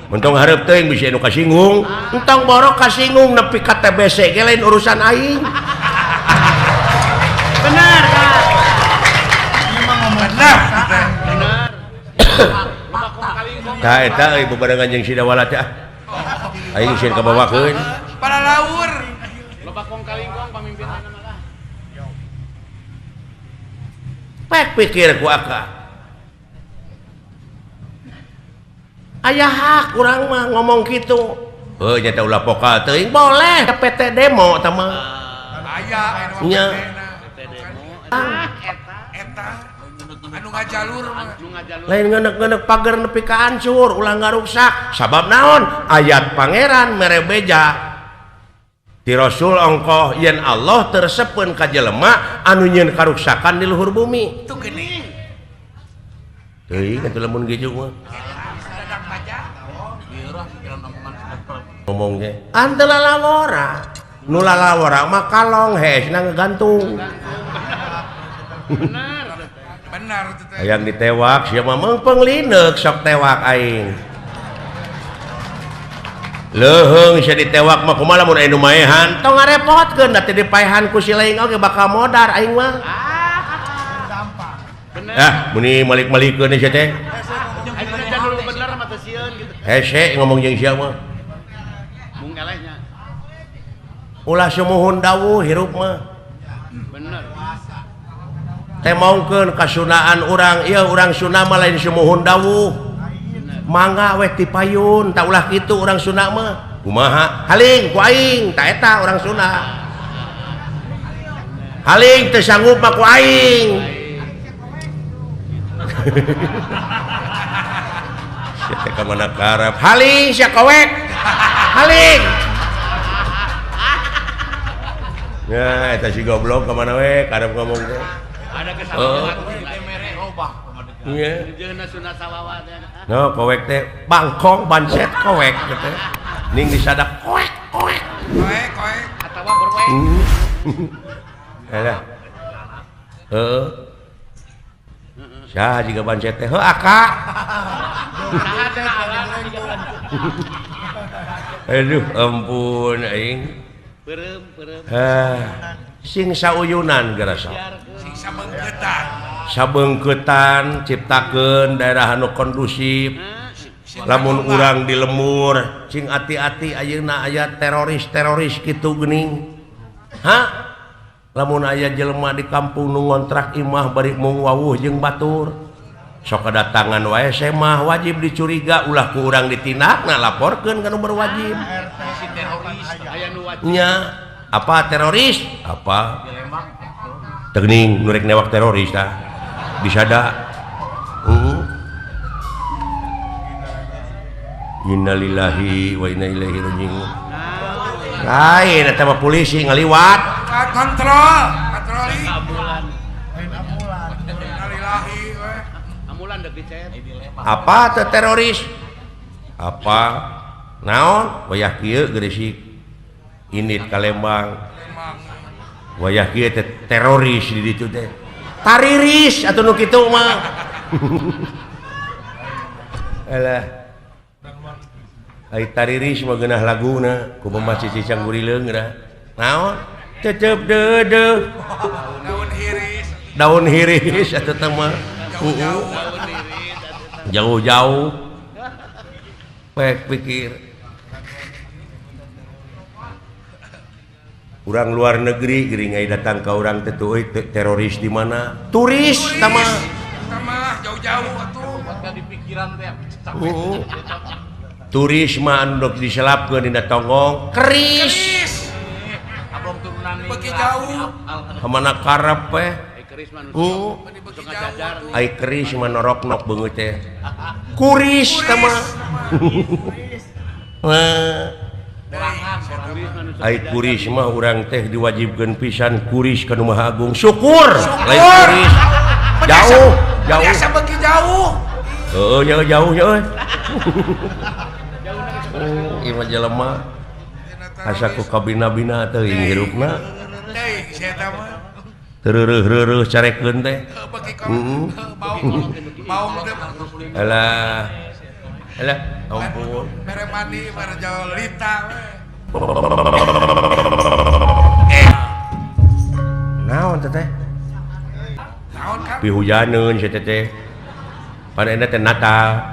Entong hareup teuing bisi anu kasinggung. Entong borok kasinggung nepi ka TBC ge lain urusan aing. Benar, Kak. Benar. Benar. Tah eta euy bebarengan jeung Sidawala teh ah. Aing sieun kabawakeun. Para laur. Loba kong kalingkong pamimpin ayeuna mah lah. Pek pikir ku aka. Aya hak urang mah ngomong kitu. Heuh nya teh ulah pokal teuing boleh PT demo tah mah. Aya anu Nya. Eta anu ngajalur mah. Nu ngajalur. Lain ngenek-ngenek pagar nepi ka hancur ulah ngaruksak. Sabab naon? Ayat pangeran mere beja. Ti Rasul ongkoh yen Allah tersepeun ka jelema anu nyieun karuksakan di luhur bumi. Tuh geuning. Teuing atuh lamun gejuk mah. Ngomong ge ante lalawora. Nu lalawora mah kalong hesna ngegantung. Benar. Benar itu teh. Hayang ditewak sia mah meungpeung lineuk sok tewak aing. Leuheung sia ditewak mah kumaha lamun aya nu maehan tong ngarepotkeun da teh dipaehan ku si laing oge bakal modar aing mah. Bener. Ah, muni malik-malikeun sia teh. Aing teh jalur bener mah teu sieun gitu. Hese ngomong jeung sia mah. Mung elehnya. Ulah sumuhun dawuh hirup mah. Bener. Temongkeun kasunaan urang, ieu urang Sunda mah lain sumuhun dawuh. Mangga weh tipayun, tak ulah kitu urang Sunda mah. Kumaha? Haling ku aing, ta eta urang Sunda. Haling teu sanggup mah ku aing. Sia teh ka mana karep? Haling sia kowek. Haling. Ya, eta si goblok ka mana we karep ngomong teh. Ada kesamaan. Iya. Jeung Sunda salawa teh. No, kowek teh bangkong bancet kowek gitu. Ning disadak koek koek. Koek koek. Atawa berwek. Alah. Heeh. Saha jiga bancet teh? Heuh aka. Saha teh alang jiga bancet. Aduh, ampun aing. Peureum peureum. Ah, sing sauyunan gerasa. Sing sabeungkeutan. Sabeungkeutan ciptakeun daerah anu kondusif. Lamun urang di lemur, sing ati-ati ayeuna aya teroris-teroris kitu geuning. Hah? Lamun aya jelema di kampung nu ngontrak imah bari mung wawuh jeung batur. Sok kedatangan wae semah wajib dicuriga ulah ku urang ditindakna laporkeun ka nu berwajib. Si teroris aya nu wajib. Nya, apa teroris? Apa? Teuning nu rek newak teroris tah. Disada. Innalillahi wa inna ilaihi raji'un. Lain eta mah polisi ngaliwat. Kontrol, patroli. Ambulan. Innalillahi we. Ambulan deuk dicet. Apa teh teroris? Apa? Naon? Wayah kieu Gresik. Indit ka Lembang. Wayah kieu teh teroris di ditu teh. Tariris atuh nu kitu mah. Alah. Ai tariris mah geunah laguna kumaha cicing gurileung geunah. Naon? Cecep deudeuh. Daun hiris. Daun hiris atuh teh mah. Jauh-jauh. Jauh-jauh. Pek pikir. Urang luar negeri geuring ai datang ka urang teh tuh euy teroris di mana? Turis tah mah. Tah mah jauh-jauh atuh. Buat di pikiran teh. Turis mah anu dok diselapkeun dina tonggong keris. Abong turunan beuki jauh. Ka mana karep we? Ai keris mah nu ngajajar. Ai keris mah noroknok beungeut teh. Kuris tah mah. Ai kuris mah urang teh diwajibkeun pisan kuris ka nu Maha Agung. Syukur. Lain kuris. Jauh, jauh. Biasa beuki jauh. Heuh, jauh jauh euy. Ieu mah jelema asa ku kabina-bina teuing hirupna. Teuing sia eta mah. Teu reureun carekeun teh. Heeh. Alah. Alah, ampun. Mere mandi, mere jolita we. Naon teh teh? Naon Kang? Pihujaneun si teh teh. Pan enak teh Natal.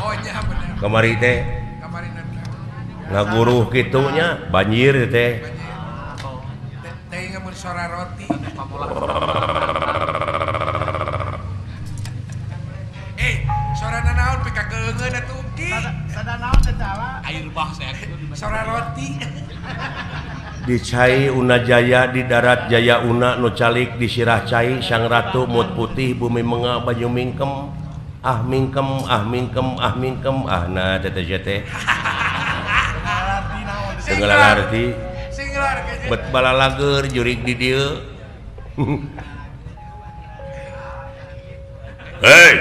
Oh nya bener. Kamari teh. Kamari Natal. Ngaguruh kitu nya, banjir teh. Teh ngemun sora roti. Sora naon pika keungeun atuh ki. Sada naon teh air bah saya kitu sora roti. Di cai Una Jaya di darat Jaya Una nu calik di sirah cai Sang Ratu mut putih bumi menga banyu mingkem ah mingkem ah mingkem ah mingkem ah na teh teh teu ngalarti bet balalager jurig di dieu. Hei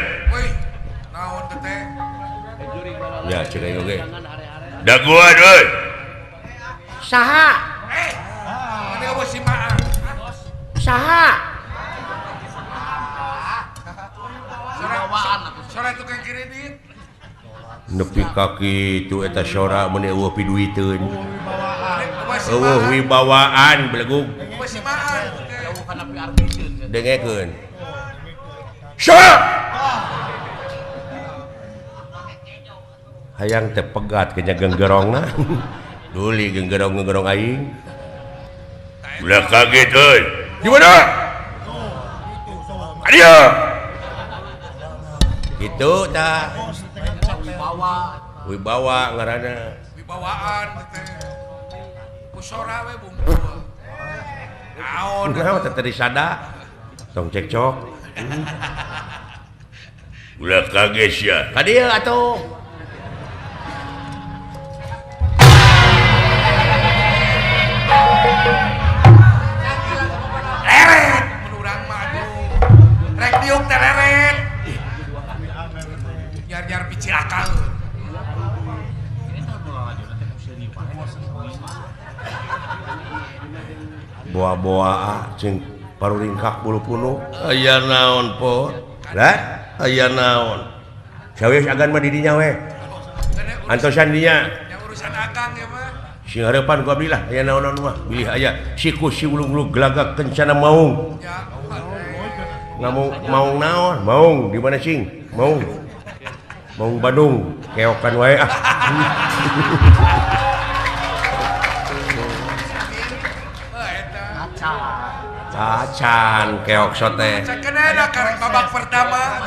naon teh ya cek aing oge daguan euy saha. Saha? Sora tukang kredit. Nepi ka kitu eta sora mun eueuh piduiteun. Eueuh wibawaan belegug. Dengekeun. Sora. Hayang teh pegat kenya genggerongna. Duli genggerong-genggerong aing. Ulah kaget euy. Di mana? Ayo. Gitu tah. Wibawa. Wibawa ngaranna. Wibawaan teh. Ku sora we bungkul. Naon? Naon teh teu disada. Tong cekcok. Ulah kaget sia. Ka dieu atuh. Boa-boa cing paruringkak bulu punuh aya naon po lah aya naon sawios agan mah di dinya we antosan dinya urusan akang ya mah sing hareupan ku abdi lah aya naon-naon mah bilih aya siku si ulung-ulung gelagak kencana maung ngamung maung naon maung di mana cing maung maung Bandung keokan wae ah. Cacan keok sote. Babak pertama.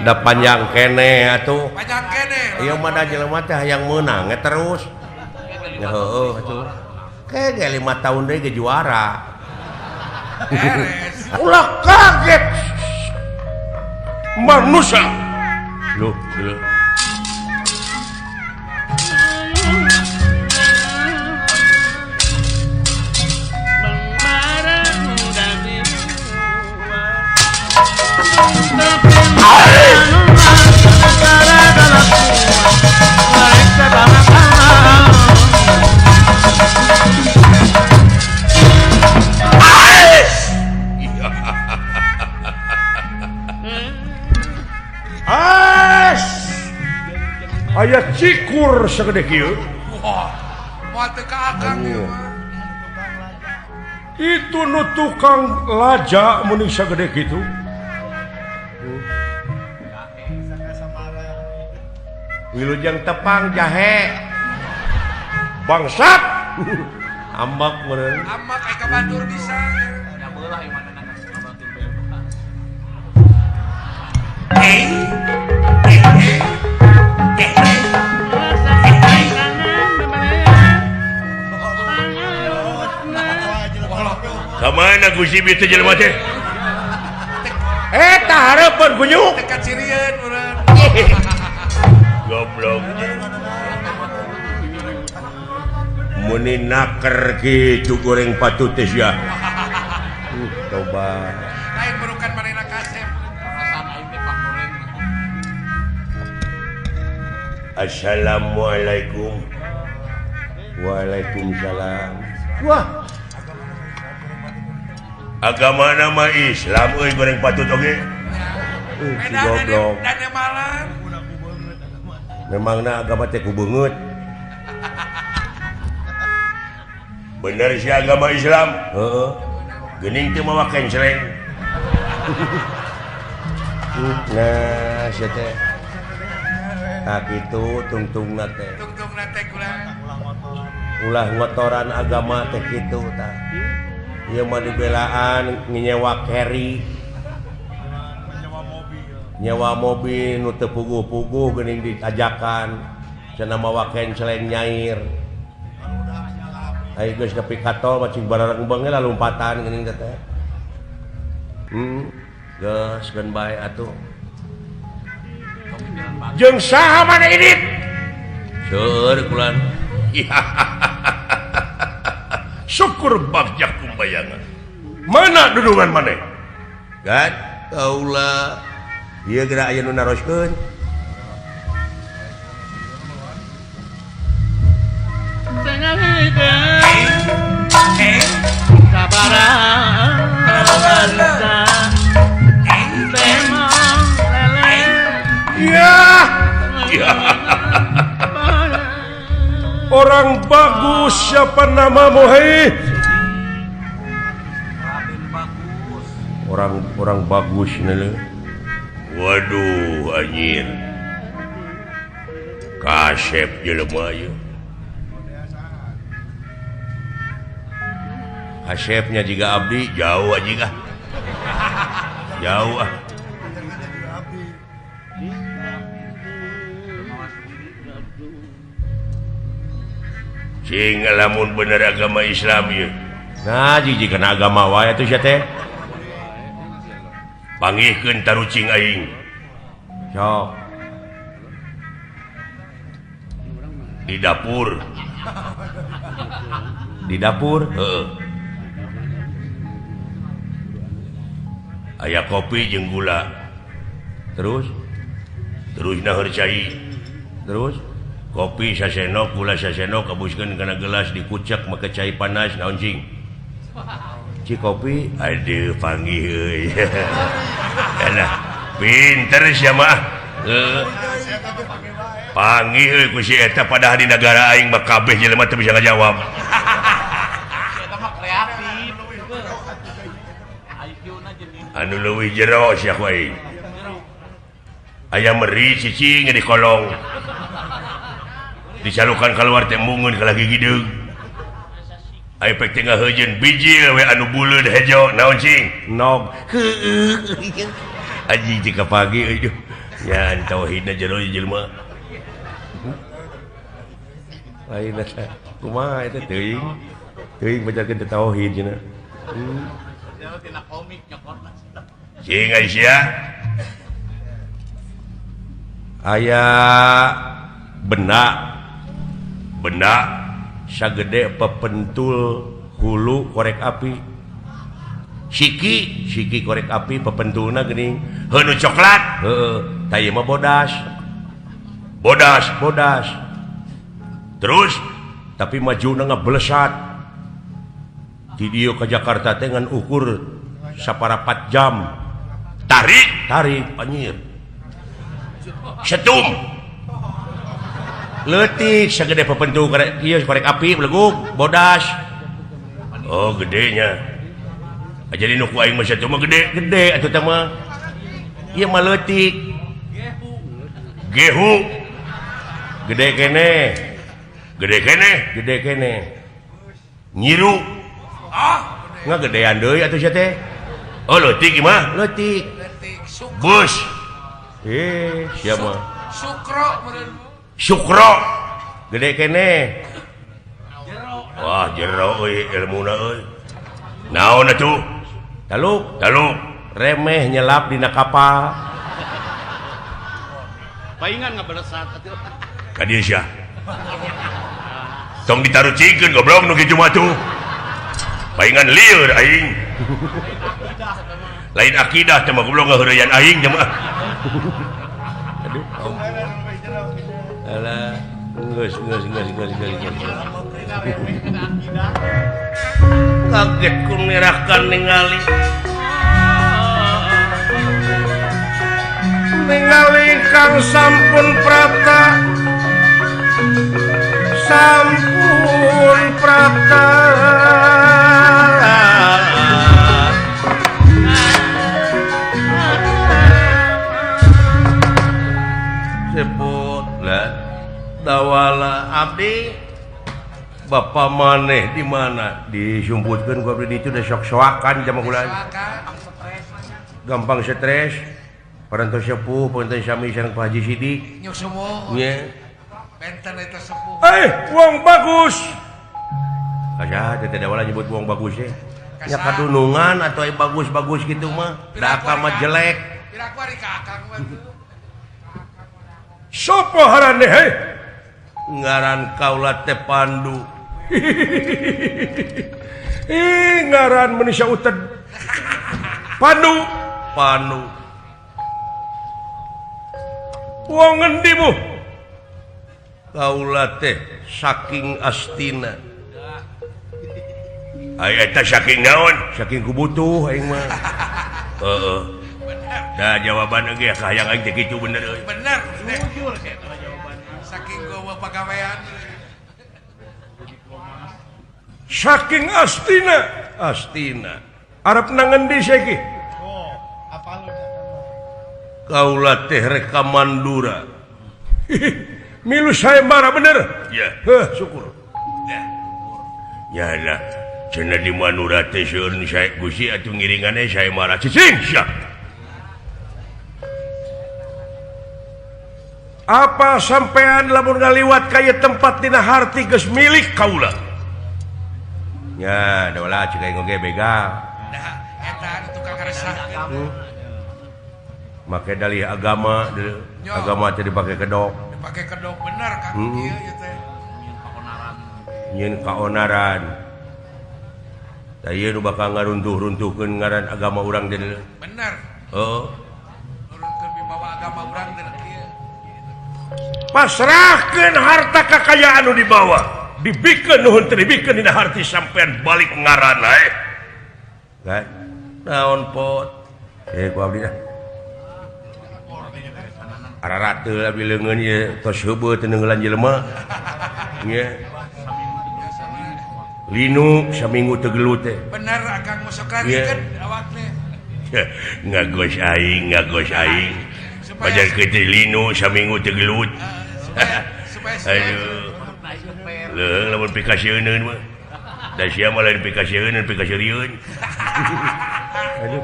Da panjang kene atuh. Panjang kene. Ieu mah da jelema teh hayang meunang terus. Ya heueuh atuh. Ke 5 tahun deui ge juara. Ulah kaget. Manusia. Loh, loh. Aya cikur segede kieu. Wah, moal teu ka akang ieu mah. Itu nu tukang laja meuning sagede kitu. Wilujeng tepang jahe. Bangsat. Ambak meureun. Ambak aya ka batur bisa. Nya beulah ieu manehna ka batur bebas. Kamana Gusti bieu teh jelema teh? Eta hareupeun kunyuk. Teu kacirieun urang. Goblok. Muni naker kitu goreng patut teh sia. Coba. Lain burukan manehna kasep. Assalamualaikum. Waalaikumsalam. Wah. Agama nama Islam euy goreng patut oge. Si goblok. Memangna agama teh ku beungeut. Bener sih agama Islam. Heeh. Geuning teu mawa kenceleng. Nah, sia teh. Tah kitu tungtungna teh. Tungtungna teh ulah ngotoran agama teh kitu tah. Ieu mah dibelaan nyewa carry. Nyewa mobil nu teu puguh-puguh geuning diajakan cenah mawa kenceleng nyair. Ayo geus nepi ka tol mah cing barareng beungeut lalumpatan geuning teh. Geus geun bae atuh. Jeung saha maneh indit? Seueur kulan. Syukur bagja kumbayangan. Mana dudungan maneh? Gad kaula. Ieu geura aya nu naroskeun. Ya. Ya. Orang bagus siapa namamu hei? Orang bagus nih. Waduh anjir. Kasep jelema ieu. Kasepnya jiga abdi jauh anjing ah. Jauh ah. Cing lamun bener agama Islam ieu. Nah, jiji kana agama wae atuh sia teh. Panggihkeun tarucing aing. Sok. Di dapur. Di dapur? Heeh. Aya kopi jeung gula. Terus? Terus naheur cai. Terus? Kopi sasenok, gula sasenok, kabuskeun kana gelas dikucek make cai panas naon cing? Ci kopi. Aduh panggih euy. Alah, pinter sia mah. Heeh. Panggih euy ku si eta padahal di nagara aing mah kabeh jelema teu bisa ngajawab. Eta mah kreatif. Anu leuwih jero sia ku aing. Aya meri cicing di kolong. Dicalukan keluar teh mungun ka lagi gideung. Aya pek teh ngaheujeun bijil we anu buleud hejo naon cing? Nog. Heueuh. Anjing teh kapagi euy. Nya tauhidna jero jelema. Lain eta kumaha eta teuing. Teuing bacakeun teh tauhid cenah. Tina komik nyokotna. Cing Aisyah. Aya benda benda sagede pepentul hulu korek api. Siki siki korek api pepentulna geuning heuh nu coklat. Heeh, tah ieu mah bodas. Bodas, bodas. Terus tapi majuna ngablesat. Di dieu ka Jakarta teh ngan ukur saparapat jam. Tarik, tarik anjir. Setum. Leutik sagede pepentu korek ieu korek api belegug bodas. Oh gedenya. Jadi nu ku aing mah setum mah gede. Gede atuh teh mah. Ieu mah leutik. Gehu. Gede keneh. Gede keneh, gede keneh. Nyiru. Ah, ngagedean deui atuh sia teh. Oh leutik ieu mah. Leutik. Bus. Sia mah. Sukro meureun. Sukro. Gede keneh. Wah, jero euy ilmuna euy. Naon atuh? Taluk, taluk. Remeh nyelap dina kapal. Paingan ngabalesat atuh. Ka dieu sia. Tong ditarucikeun goblok nu kitu mah tuh. Paingan lieur aing. Lain akidah teh mah goblok ngaheureuyan aing teh mah. Aduh. Alah, geus geus geus geus geus. Kaget ku merakan ningali. Ningali kang sampun prata. Lah dawala abdi bapak maneh di mana disumputkeun ku abdi ditu da sok-soakan jama kula. Gampang stres. Parantos sepuh punten sami sareng Pak Haji Sidik. Nya. Benten eta sepuh. Eh, wong bagus. Kaja teh dawala nyebut wong bagus teh. Nya kadunungan atau bagus-bagus kitu mah, da akang mah jelek. Piraku ari ka akang mah tuh. Sopo harane heh? Ngaran kaula teh Pandu. Ih, ngaran manusia uted. Pandu, Pandu. Wong ngendi mu? Kaula teh saking Astina. Ai eta saking naon? Saking kubutuh aing mah. Heeh. Da jawaban ge kahayang aing teh kitu bener euy. Bener. Jujur eta jawaban. Saking gowa pagawean. Saking Astina, Astina. Arep nang ngendi saiki? Oh, apa lu? Kaula teh rek ka Mandura. Milu sayembara bener? Ya. Heh, syukur. Ya lah, cenah di Mandura teh seueur nu sae Gusti atuh ngiringane sayembara cicing sia. Apa sampean lamun ngaliwat ka ieu tempat dina harti geus milik kaula? Ya, dola cek aing oge begal. Nah, eta anu tukang ngaresahkeun. Make dalih agama, agama teh dipake kedok. Dipake kedok bener Kang ieu ieu teh. Nyieun kaonaran. Tah ieu nu bakal ngaruntuh-runtuhkeun ngaran agama urang teh. Bener. Heeh. Nurunkeun wibawa agama urang teh kieu. Pasrahkeun harta kakayaan nu dibawa. Dibikeun nuhun teh dibikeun dina harti sampean balik ngaran ae. Kan? Naon pot? Ku abdi dah. Ararateul abdi leungeun ieu tos heubeut teu neungeulan jelema. Nya. Linu saminggu teu gelut teh. Bener akang mah sok rarikeun awak teh. Ngagos aing, ngagos aing. Pajar teh linu saminggu teu gelut. Supaya aduh. Leuh lamun pikasieun mah. Da sia mah lain pikasieun, pikasieun. Aduh.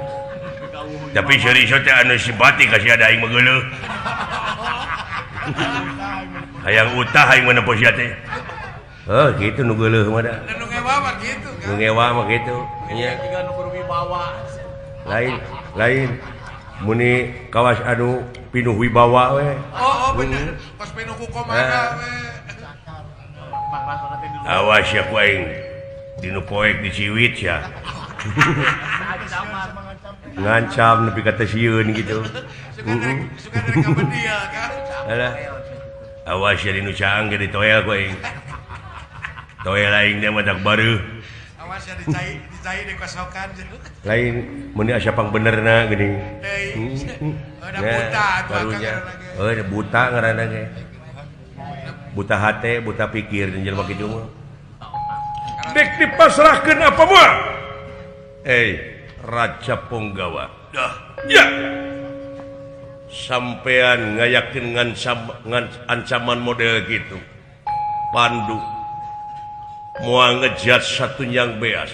Tapi seuri teh anu simpati ka sia da aing mah geuleuh. Hayang utah aing mah nempo sia teh. Oh, gitu nu geuleuh mah da. Nu ngewa mah gitu kan. Nu ngewa mah gitu. Nya. Jiga nu berwibawa. Lain, lain. Muni kawas anu pinuh wibawa we. Oh, oh bener. Pas pinuh ku komana we. Awas ya ku aing. Dinu poek diciwit sia. Ngancam nepi ka teu sieun gitu. Suka rek kabedial kan. Alah. Awas ya dinu caang ge ditoel ku aing. Toel aing teh mah tak bareuh. Awas ya dicai dicai dikosokan. Lain mun asa pangbenerna geuning. Deui. Udah buta atuh akang ngaranna ge. Heuh, buta ngaranna ge. Buta hate, buta pikir jeung jelema kitu mah. Dek dipasrahkeun apa moal? Raja Punggawa. Dah. Ya. Sampean ngayakeun ancaman model gitu. Pandu moal ngejat satunyang beas.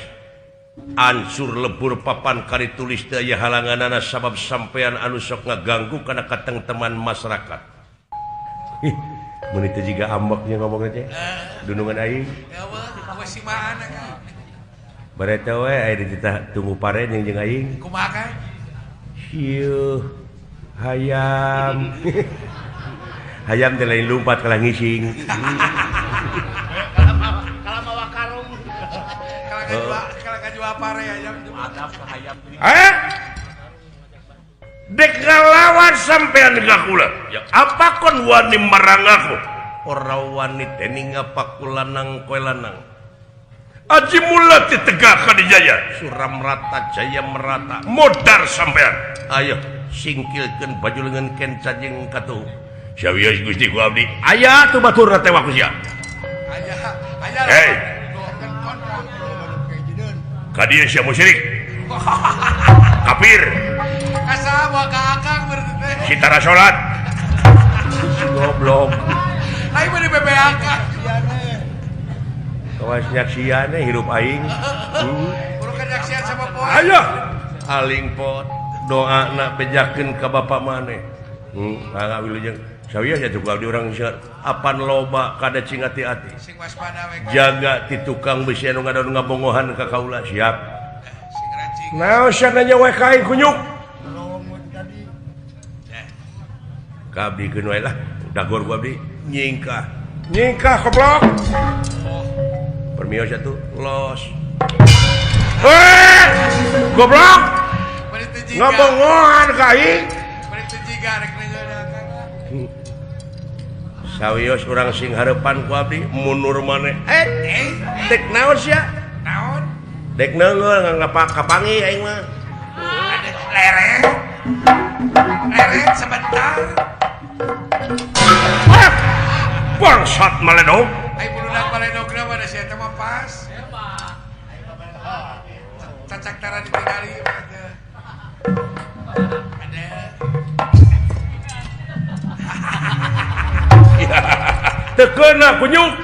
Ancur lebur papan kari tulis teu aya halanganana sabab sampean anu sok ngaganggu kana katengteman masyarakat. Mun teu jiga ambeknya ngomongna teh. Dunungan aing. Bareta we aya dititah tunggu pare jeung aing. Kumaha kan? Sieuh hayam. Hayam teh lain lumpat kalah ngising. Kalah mawa karung. Kalah kajual pare hayam. Adab ka hayam. Eh? Dek ngalawan sampean ka kula. Ya apa kon wani marang aku? Ora wani dening apa kulanang koe lanang. Aji mula ditegak Kadijaya. Suram rata jaya merata. Modar sampean. Ayo singkilkeun baju leungeun kenca jeung katuhu. Sawios Gusti ku abdi. Aya atuh baturna teh ku sia. Aya, aya. Hei. Ka dieu sia musyrik. Kafir. Kasah ka akang berarti teh. Si tara salat. Goblok. Aing mah di BPAK. Kawas nyaksian hirup aing. Urang nyaksian sama poe. Ayo aling pot doana bejakeun ka bapak maneh. Mangga wilujeng. Sawios atuh ku abdi urang apan loba kada cing hati-hati. Sing waspada we. Jaga ti tukang besi anu ngadon ngabongohan ka kaula siap. Sing racing. Naon sia nanya we ka aing kunyuk. Ka abdi keun we lah. Dagor ku abdi nyingkah. Nyingkah goblok. Permios atuh los. Eh! Goblok. Ngabongohan ka aing. Sawios urang sing hareupan ku abdi mundur maneh. Dek naon sia? Naon? Dek neungeul kapangi aing mah. Lereng. Lereng sebentar. Bangsat maledog. Ai buludak maledogna mah da sia teh mah pas. Cacak tara ditingali mah teh. Ada. Teu keuna kunyuk.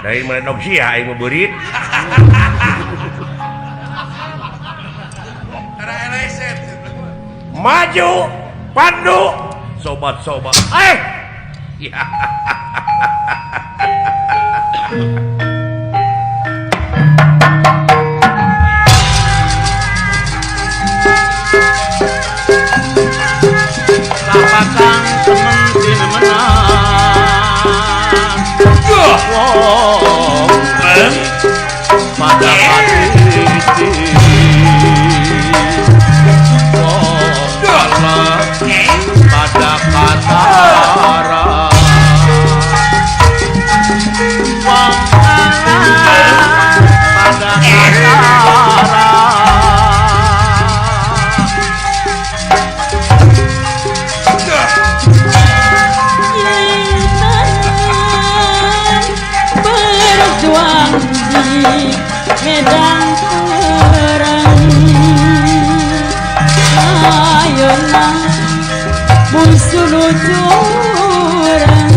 Dari maledog sia aing mah beurit. Tara eleset. Maju, pandu, sobat-sobat. Ya. Sapakang temen tinemenan. Wong pada hati wong pada katara wong pada katara. Berjuang di medan perang, ayolah musuh curang,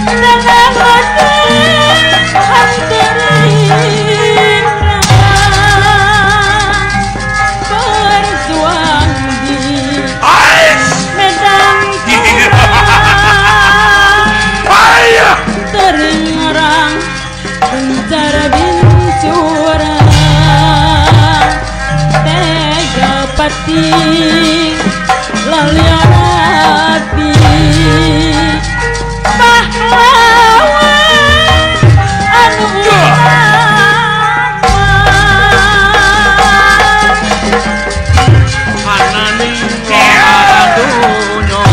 dengan berjuang di medan perang. Terang bencara bincurang tega pati laliarati pahlawan anu utama. Ananing ora dunyo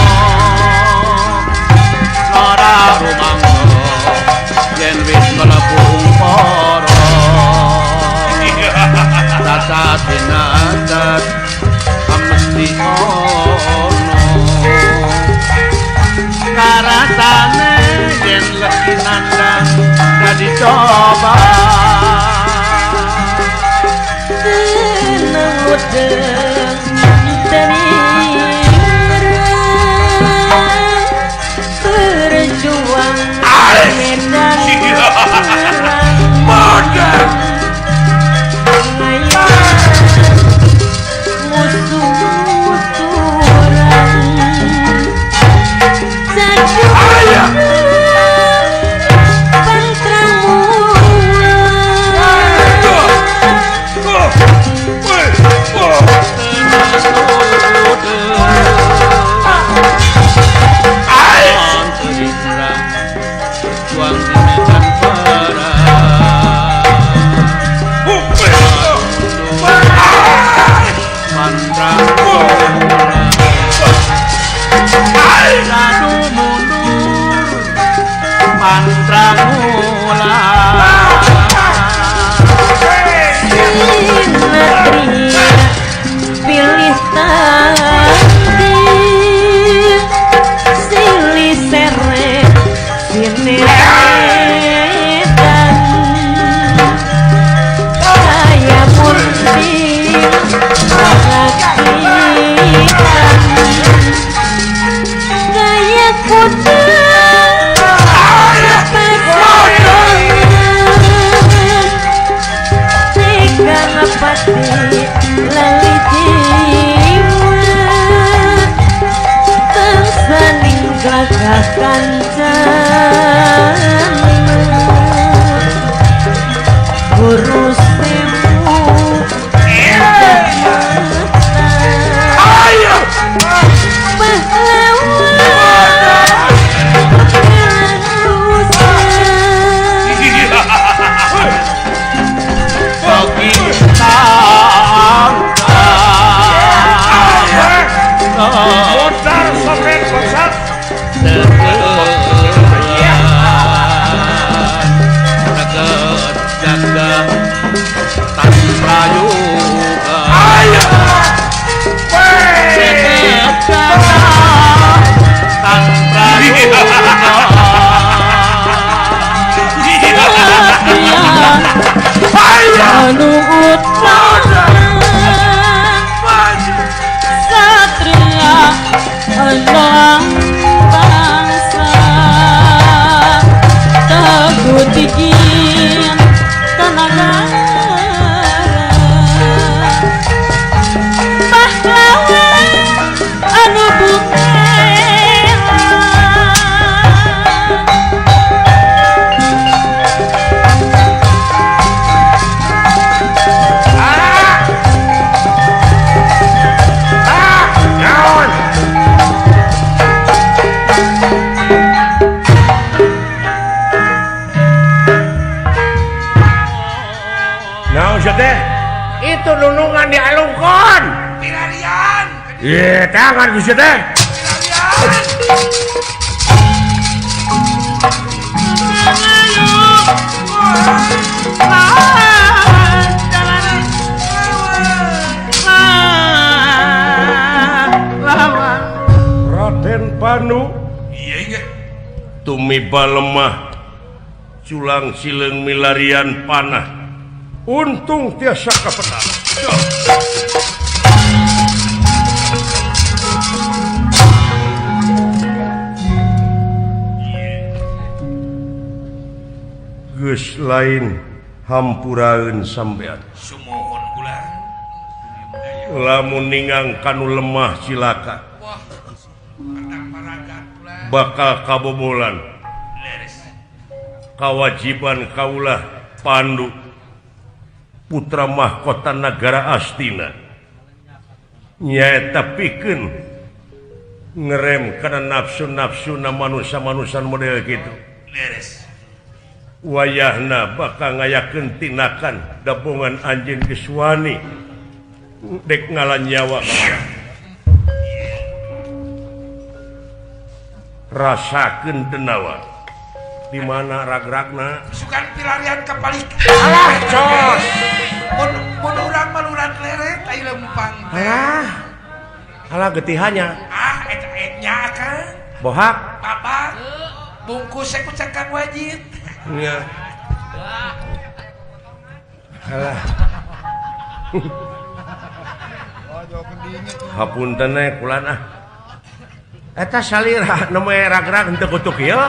ora rumangsa yen wis mlebu para tata tinadat mesti ono karasane yen legi nandang dadi coba tenang wedeng berjuang medan perang musuh curang berjuang di medan perang mantra lalu mundur mantra mula pilih tadi silih sere sinetan saya murni rakitan. Itu nunungan di alungkon. Pilarian. Iya, tangan bisa teh. Raden Panu. Iya, tumiba lemah culang sileung milarian panah. Untung tiasa kapetak. Geus lain hampuraeun sampean. Sumuhun kula. Lamun ningang kanu lemah cilaka. Wah, bakal kabobolan. Kawajiban kaulah Pandu putra mahkota nagara Astina nyaeta pikeun ngerem kana nafsu-nafsuna manusia-manusia model kitu. Wayahna bakal ngayakeun tindakan dabongan anjeun geus wani dek ngalan nyawa. Rasakeun denawa di mana rag-ragna sukan pilarian kapalik. Alah cos. Mun urang maluran leret ai lempang. Alah. Alah getihannya. Ah eta nya Kang. Bohak. Bapak. Bungkus ku cangkang wajib. Nya. Alah. Hapunten we kulan ah. Eta salira nu rag-rag henteu kutuk ieu.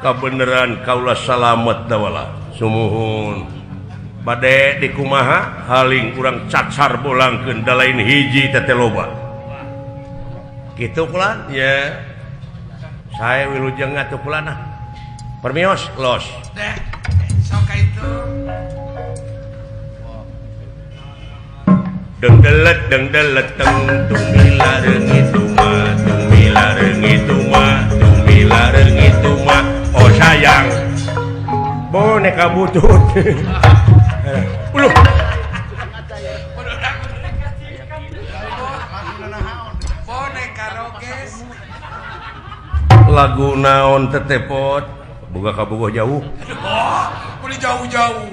Kabeneran kaulah salamet dawala sumuhun bade dikumaha haling urang cacar bolangkeun da lain hiji teh loba kitu kulan ya sae wilujeng atuh kulan ah permios los deh sok ka itu dengdelet dengdelet teng tumila reungit tuma tumila reungit tuma tumila reungit tuma. Oh sayang boneka butut. Uluh. Boneka roges. Lagu naon tetepot boga kabogoh jauh. Oh, boleh jauh-jauh.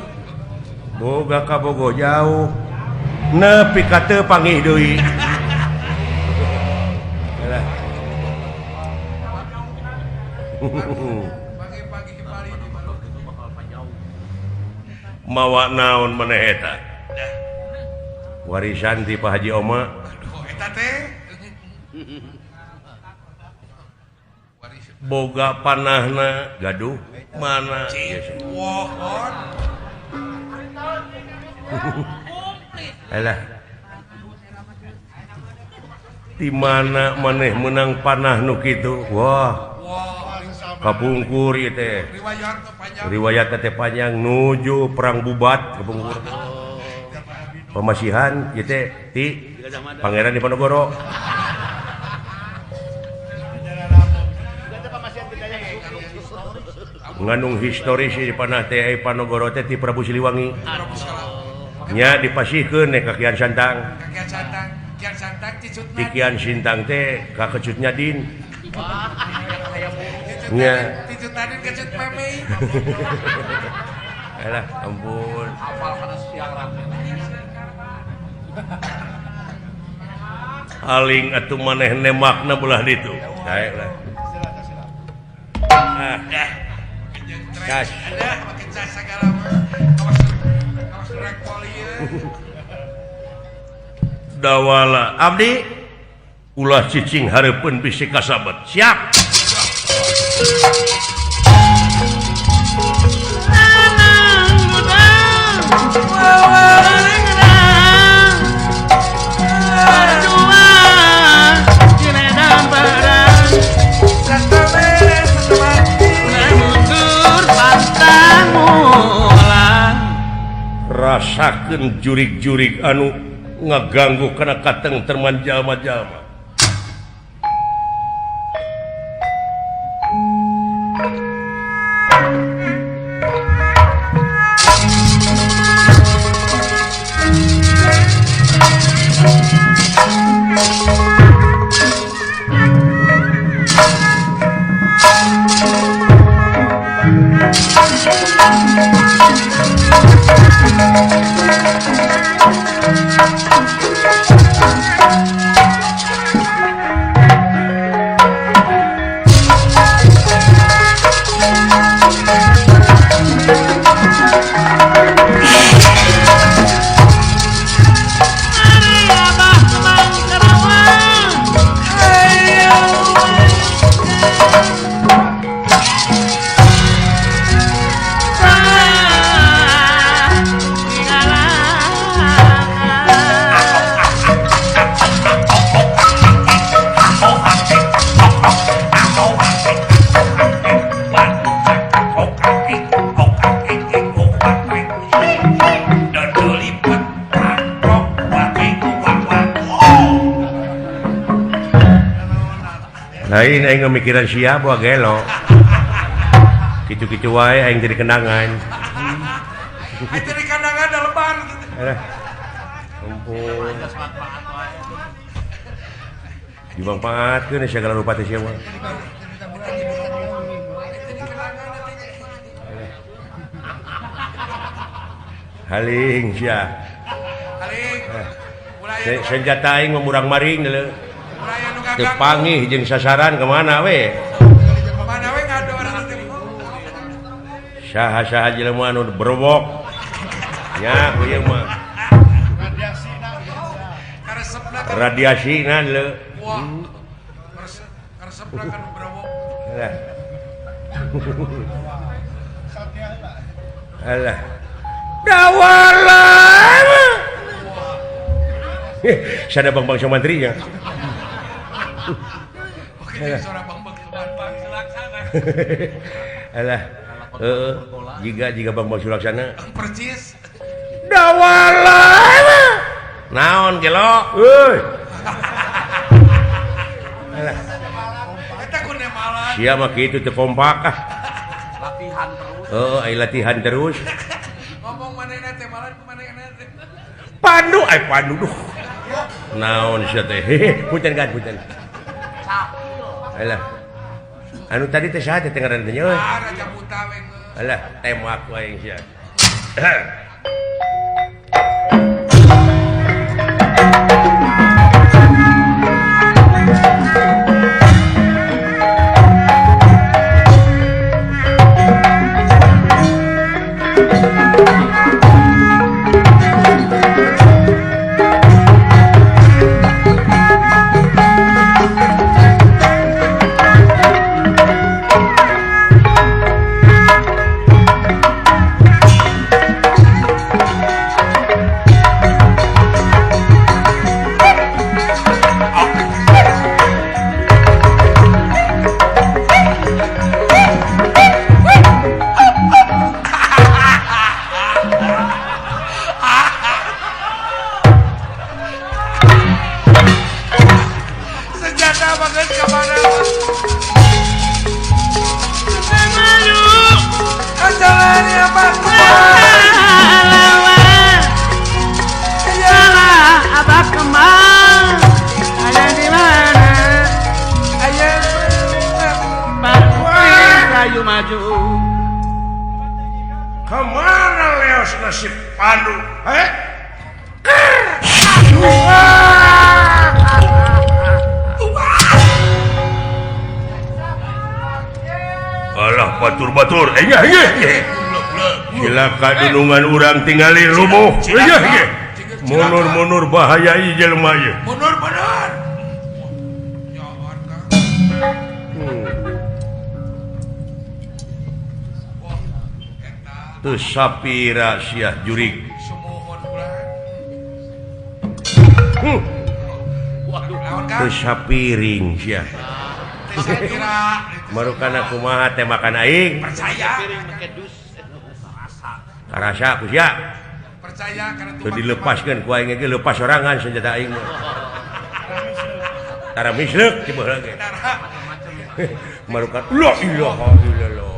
Boga kabogoh jauh. Nepi ka teu panggih deui. Mawa naon maneh eta? Warisan ti Pak Haji Oma. Aduh, eta teh. Boga panahna gaduh mana alah di mana maneh menang panah nu kitu wah kapungkur ieu teh riwayat teh panjang nuju perang Bubat kapungkur pamasihan ieu teh ti Pangeran Diponegoro. Ngandung historis di panah teh Panogoro teh ti Prabu Siliwangi. Nya dipasihkeun ka Kian Santang. Ti Kian Sintang teh ka Kecut Nyadin. Nya Kecut Nyadin kecut memei. Alah ampun. Aling atuh maneh nemakna belah ditu. Daek lah. Ah. Cas. Dawala abdi ulah cicing hareupeun bisi kasabet. Siap. Rasakeun jurig-jurig anu ngaganggu kana kateng terman jalma-jalma. Lain aing mikiran sia buah gelo. Kitu-kitu wae aing jadi kenangan. Aing jadi kenangan da lebar gitu. Alah. Ampun. Dimanfaatkeun segala rupa teh sia mah. Haling sia. Haling. Senjata aing mah murang-maring deuleu. Teu panggih jeung sasaran kemana we? Kemana we ngador teh. Saha-saha jelema anu berwok. Nya ku ieu mah. Radiasina leu. Wah. Karesepna kan berwok. Alah. Alah. Dawala. Sada Bang-bang Somantrinya. Alah. Heeh, jiga Bang-bang Sulaksana. Percis. Dawala. Naon gelo? Euy. Alah. Eta ku nemalan. Sia mah kitu teu kompak ah. Latihan terus. Heeh, ai latihan terus. Ngomong manehna teh malan ku manehna teh. Pandu ai pandu duh. Naon sia teh? Punten kan punten. Alah. Anu tadi teh saha teh ngaranna teh nya euy? Ah, Raja Buta we. Alah, tembak wae sia. Eta mah geus ka mana? Ajalani apa? Salah abah kemang ada di mana? Ayah Rayu maju. Kemana leos nasib Pandu? Eh? Alah batur-batur, silakan dunungan urang tingali rubuh. Munur-munur bahaya ieu jelema ieu. Munur-munur. Teu sapira sia jurig. Teu sapiring sia. Marukana kumaha tembakan aing. Percaya. Karasa ku sia. Percaya karena teu dilepaskeun ku aing ge lepas sorangan senjata aing mah. Tara misleuk ti baheula ge. Marukan la ilaha illallah.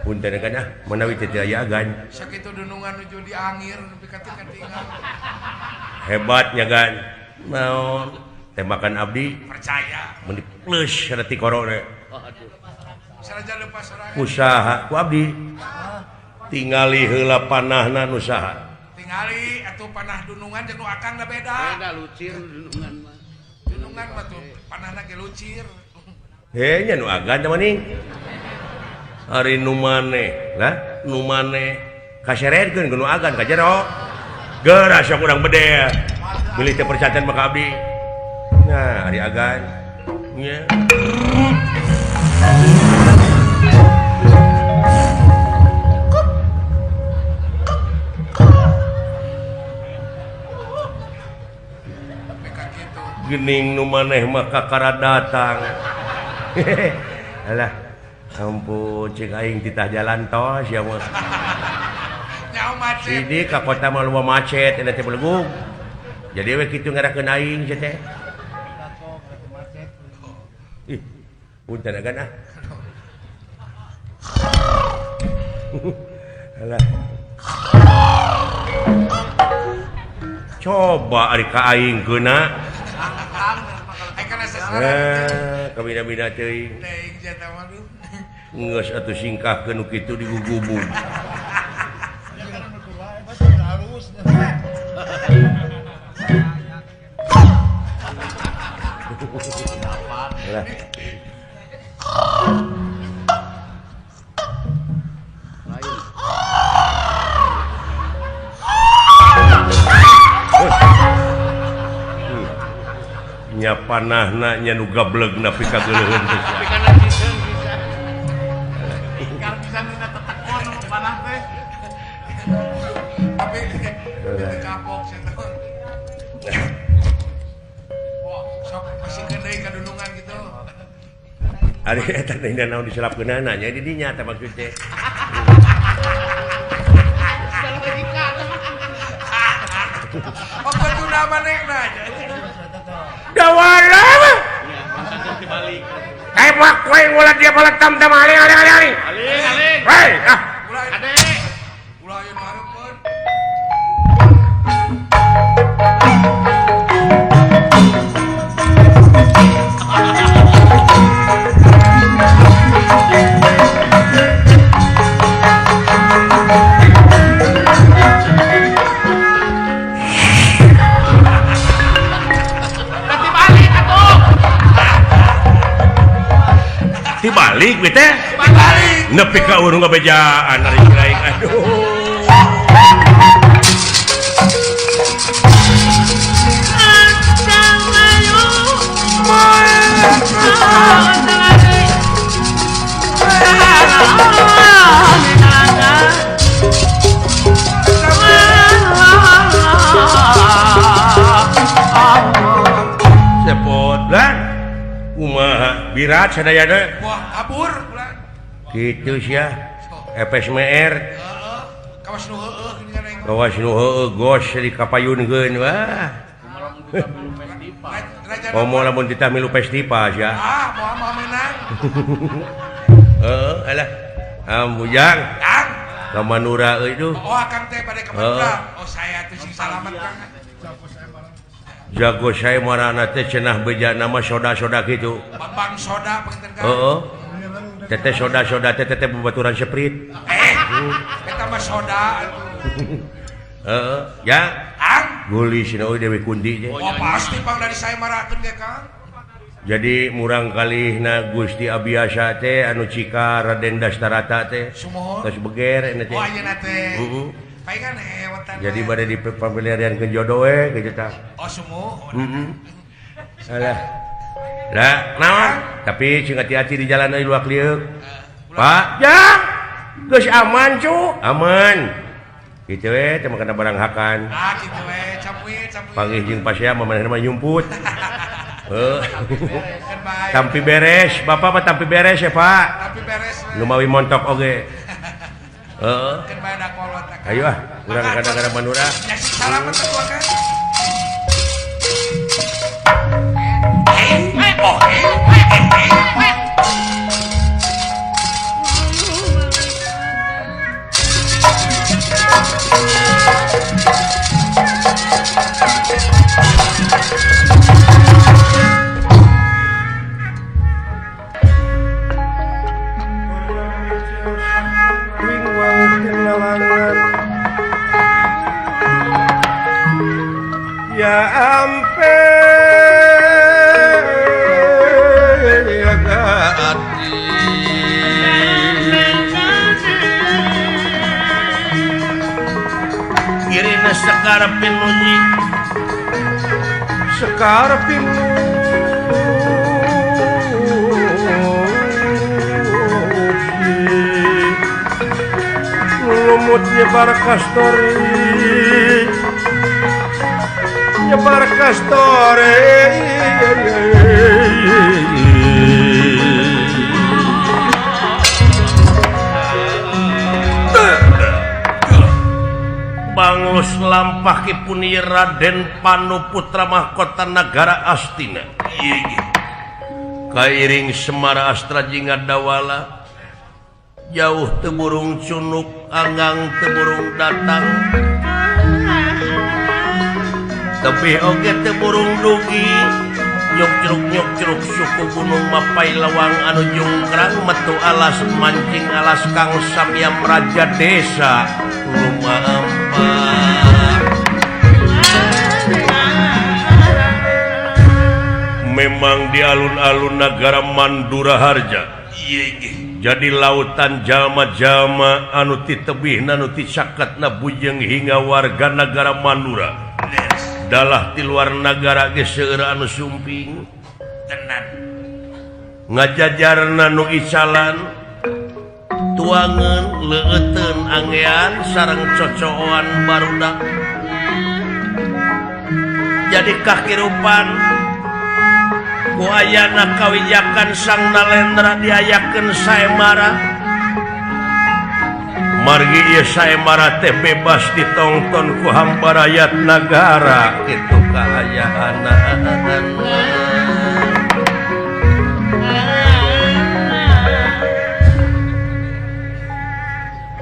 Punten kan ah menawi teu aya agan. Sakitu dunungan nuju diangir nepi ka teu katingal. Hebatnya gan. Naon tembakan abdi percaya mun plus reti korona. Saraja lepas sorangan. Usaha ku abdi. Tingali heula panahna nu saha. Tingali atuh panah dunungan jeung nu akang da beda. Beda lucir dunungan mah. Dunungan mah tuh panahna ge lucir. Heh nya nu agan teh maning. Ari nu maneh lah nu maneh kaseredkeun ku nu agan ka jero. Geura sok urang bedel. Bilih teu percaya maka abdi. Nah, ari agan. Nya. Gening nu maneh mah kakara datang. Alah, ampun cek aing titah jalan tol sia mah. Nyaho macet. Sidi ka kota mah loba macet eta teh belegug. Jadi we kitu ngarakeun aing sia teh. Ih, punten agan ah. Alah. Coba ari ka aing keuna. Kabina-bina teuing. Geus atuh singkahkeun nu kitu digugubug. Lah. Nya panahna nya nu gableg nepi ka geuleuheun teh. Tapi teu kapok sia teh. Wah, sok masihkeun deui ka dunungan gitu. Ari eta teh naon diselapkeunana nya di dinya teh maksud teh. Oh, kuduna manehna nya. Dawala mah. Tembak kowe ulah dia balak tam tam aling aling aling aling. Aling aling. Hei, ah. Ade. Ulah aya nu hareupeun. Dibalik we teh. Dibalik. Nepi ka urang ngabejaan ari aing. Aduh. Sepot lah. Kumaha birat sadayana. Wah, kabur bulan. Kitu sia. FSMR. Heeh. Kawas nu heueuh geuningan aing. Kawas nu heueuh gos di kapayunkeun wah. Komo lamun titah milu festival sia. Ah, moal moal menang. Heeh, alah. Ambujang. Kang. Ka Mandura euy duh. Oh, Akang teh bade ka Mandura. Oh, saya tuh sing salamet Kang. Jago saya marana teh cenah bejana mah soda-soda kitu. Bambang soda panginten Kang. Heeh. Teteh soda-soda teh teteh babaturan Sprite. Eta mah soda atuh. Heeh, ya. Kang. Geulis cenah euy Dewi Kunti teh. Oh, pasti Bang dari saya marakeun ge Kang. Jadi murang kalihna Gusti Abiasa teh anu cika Raden Dastarata teh. Terus beger eta teh. Oh, ayeuna teh. Heeh. Paingan hewetan. Jadi bade dipamiliarian ke jodoh we kitu tah. Oh, sumuhun. Heeh. Alah. Lah, naon? Tapi sing hati-hati di jalan euy luak lieuk. Pak, ya. Geus aman, cu. Aman. Kitu we teh mah kana barang hakan. Ah, kitu we, campuin, campuin. Panggih jeung pasea mah manehna mah nyumput. Heeh. Tampi beres, Bapak mah tampi beres ya, Pak. Tampi beres. Nu mawi montok oge. Heeh. Ayo ah, urang ka Nagara Mandura. Ya sing salamet atuh Kang. Ya ampe ya gati kirina sekar pinuji sekar pinuji lumut nyebar kastori nyebar kastore. Bangus lampah kipuni Raden Panu Putra Mahkota Nagara Astina. Kairing Semara Astra Jingga Dawala. Jauh teburung cunuk, anggang teburung datang. Tapi oge teburung dugi nyuk ceruk suku gunung mapai lawang anu jungkrang metu alas mancing alas kang samyam raja desa lumampah. Memang di alun-alun nagara Mandura Harja jadi lautan jalma-jalma anu ti tebihna anu ti caketna bujeng hingga warga nagara Mandura. Dalah di luar nagara ge seueur anu sumping tenan ngajajarna nu icalan tuangeun leueuteun angean sareng cocooan barudak jadi kakirupan ku ayana kawijakan sang nalendra diayakeun saemara. Margi ieu saemara teh bebas ditongton ku hambarayat nagara kitu kaayaanana.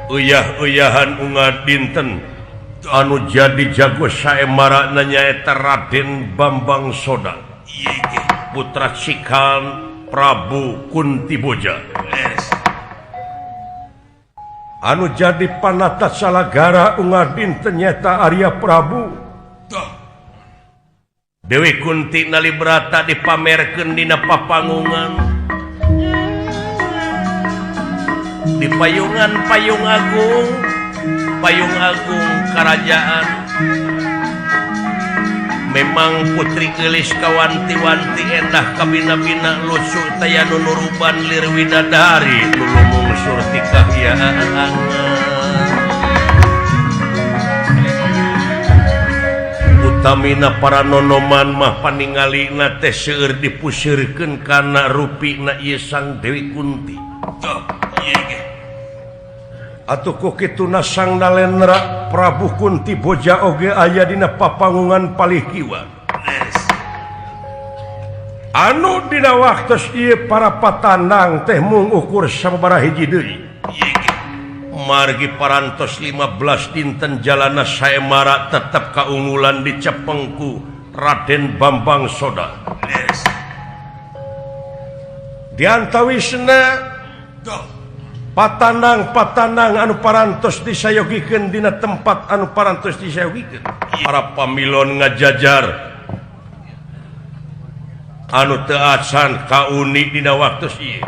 Uyah-uyahan unga dinten anu jadi jago saemara nyaeta Raden Bambang Soda putra Cikan Prabu Kuntiboja. Anu jadi panata salagara unga dinten nyaeta Arya Prabu. Dewi Kunti Nalibrata dipamerkeun dina papangungan di payungan payung agung kerajaan. Memang putri geulis kawanti-wanti endah kabina-bina lucu taya nu nuruban lir widadari nu lumung surti kahyangan. Utamina para nonoman mah paningalina teh seueur dipuseurkeun kana rupina ieu Sang Dewi Kunti. Atuh ku kituna Sang Nalendra Prabu Kunti Boja oge aya dina papangungan palih kiwa. Anu dina waktos ieu para patandang teh mung ukur sababaraha hiji deui. Margi parantos 15 dinten jalana Saemara tetep kaunggulan dicepengku Raden Bambang Soda. Diantawisna patandang-patandang anu parantos disayogikeun dina tempat anu parantos disayogikeun. Para pamilon ngajajar anu teu acan kauni dina waktu ieu.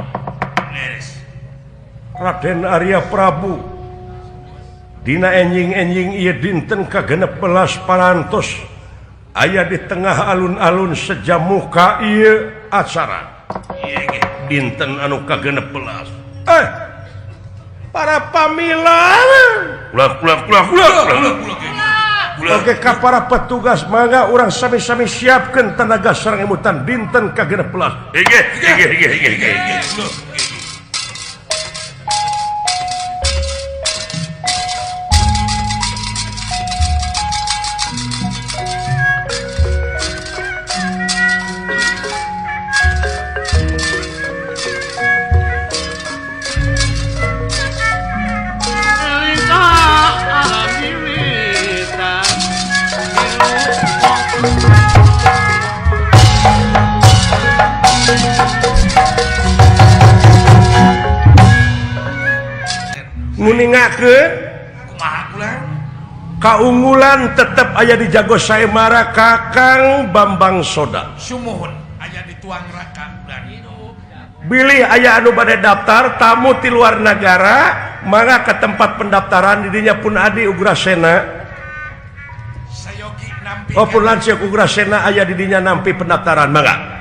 Raden Arya Prabu dina enjing-enjing ieu dinten ka-16 parantos aya di tengah alun-alun sejamuka ieu acara. Dinten anu ka-16. Para pamilan ulah ulah ulah ulah ulah. Oke ka para petugas mangga urang sami-sami siapkeun tenaga sareng emutan dinten ka-16. Inggih inggih inggih inggih inggih. Nguningakeun kaunggulan tetep aya di Jago Saemara Kakang Bambang Soda. Sumuhun aya di tuang raka. Bilih aya anu bade daftar tamu ti luar nagara mangga ke tempat pendaftaran didinya pun Adi Ugrasena. Sayogi nampi. Oh pun lanceuk Ugrasena aya didinya nampi pendaftaran mangga.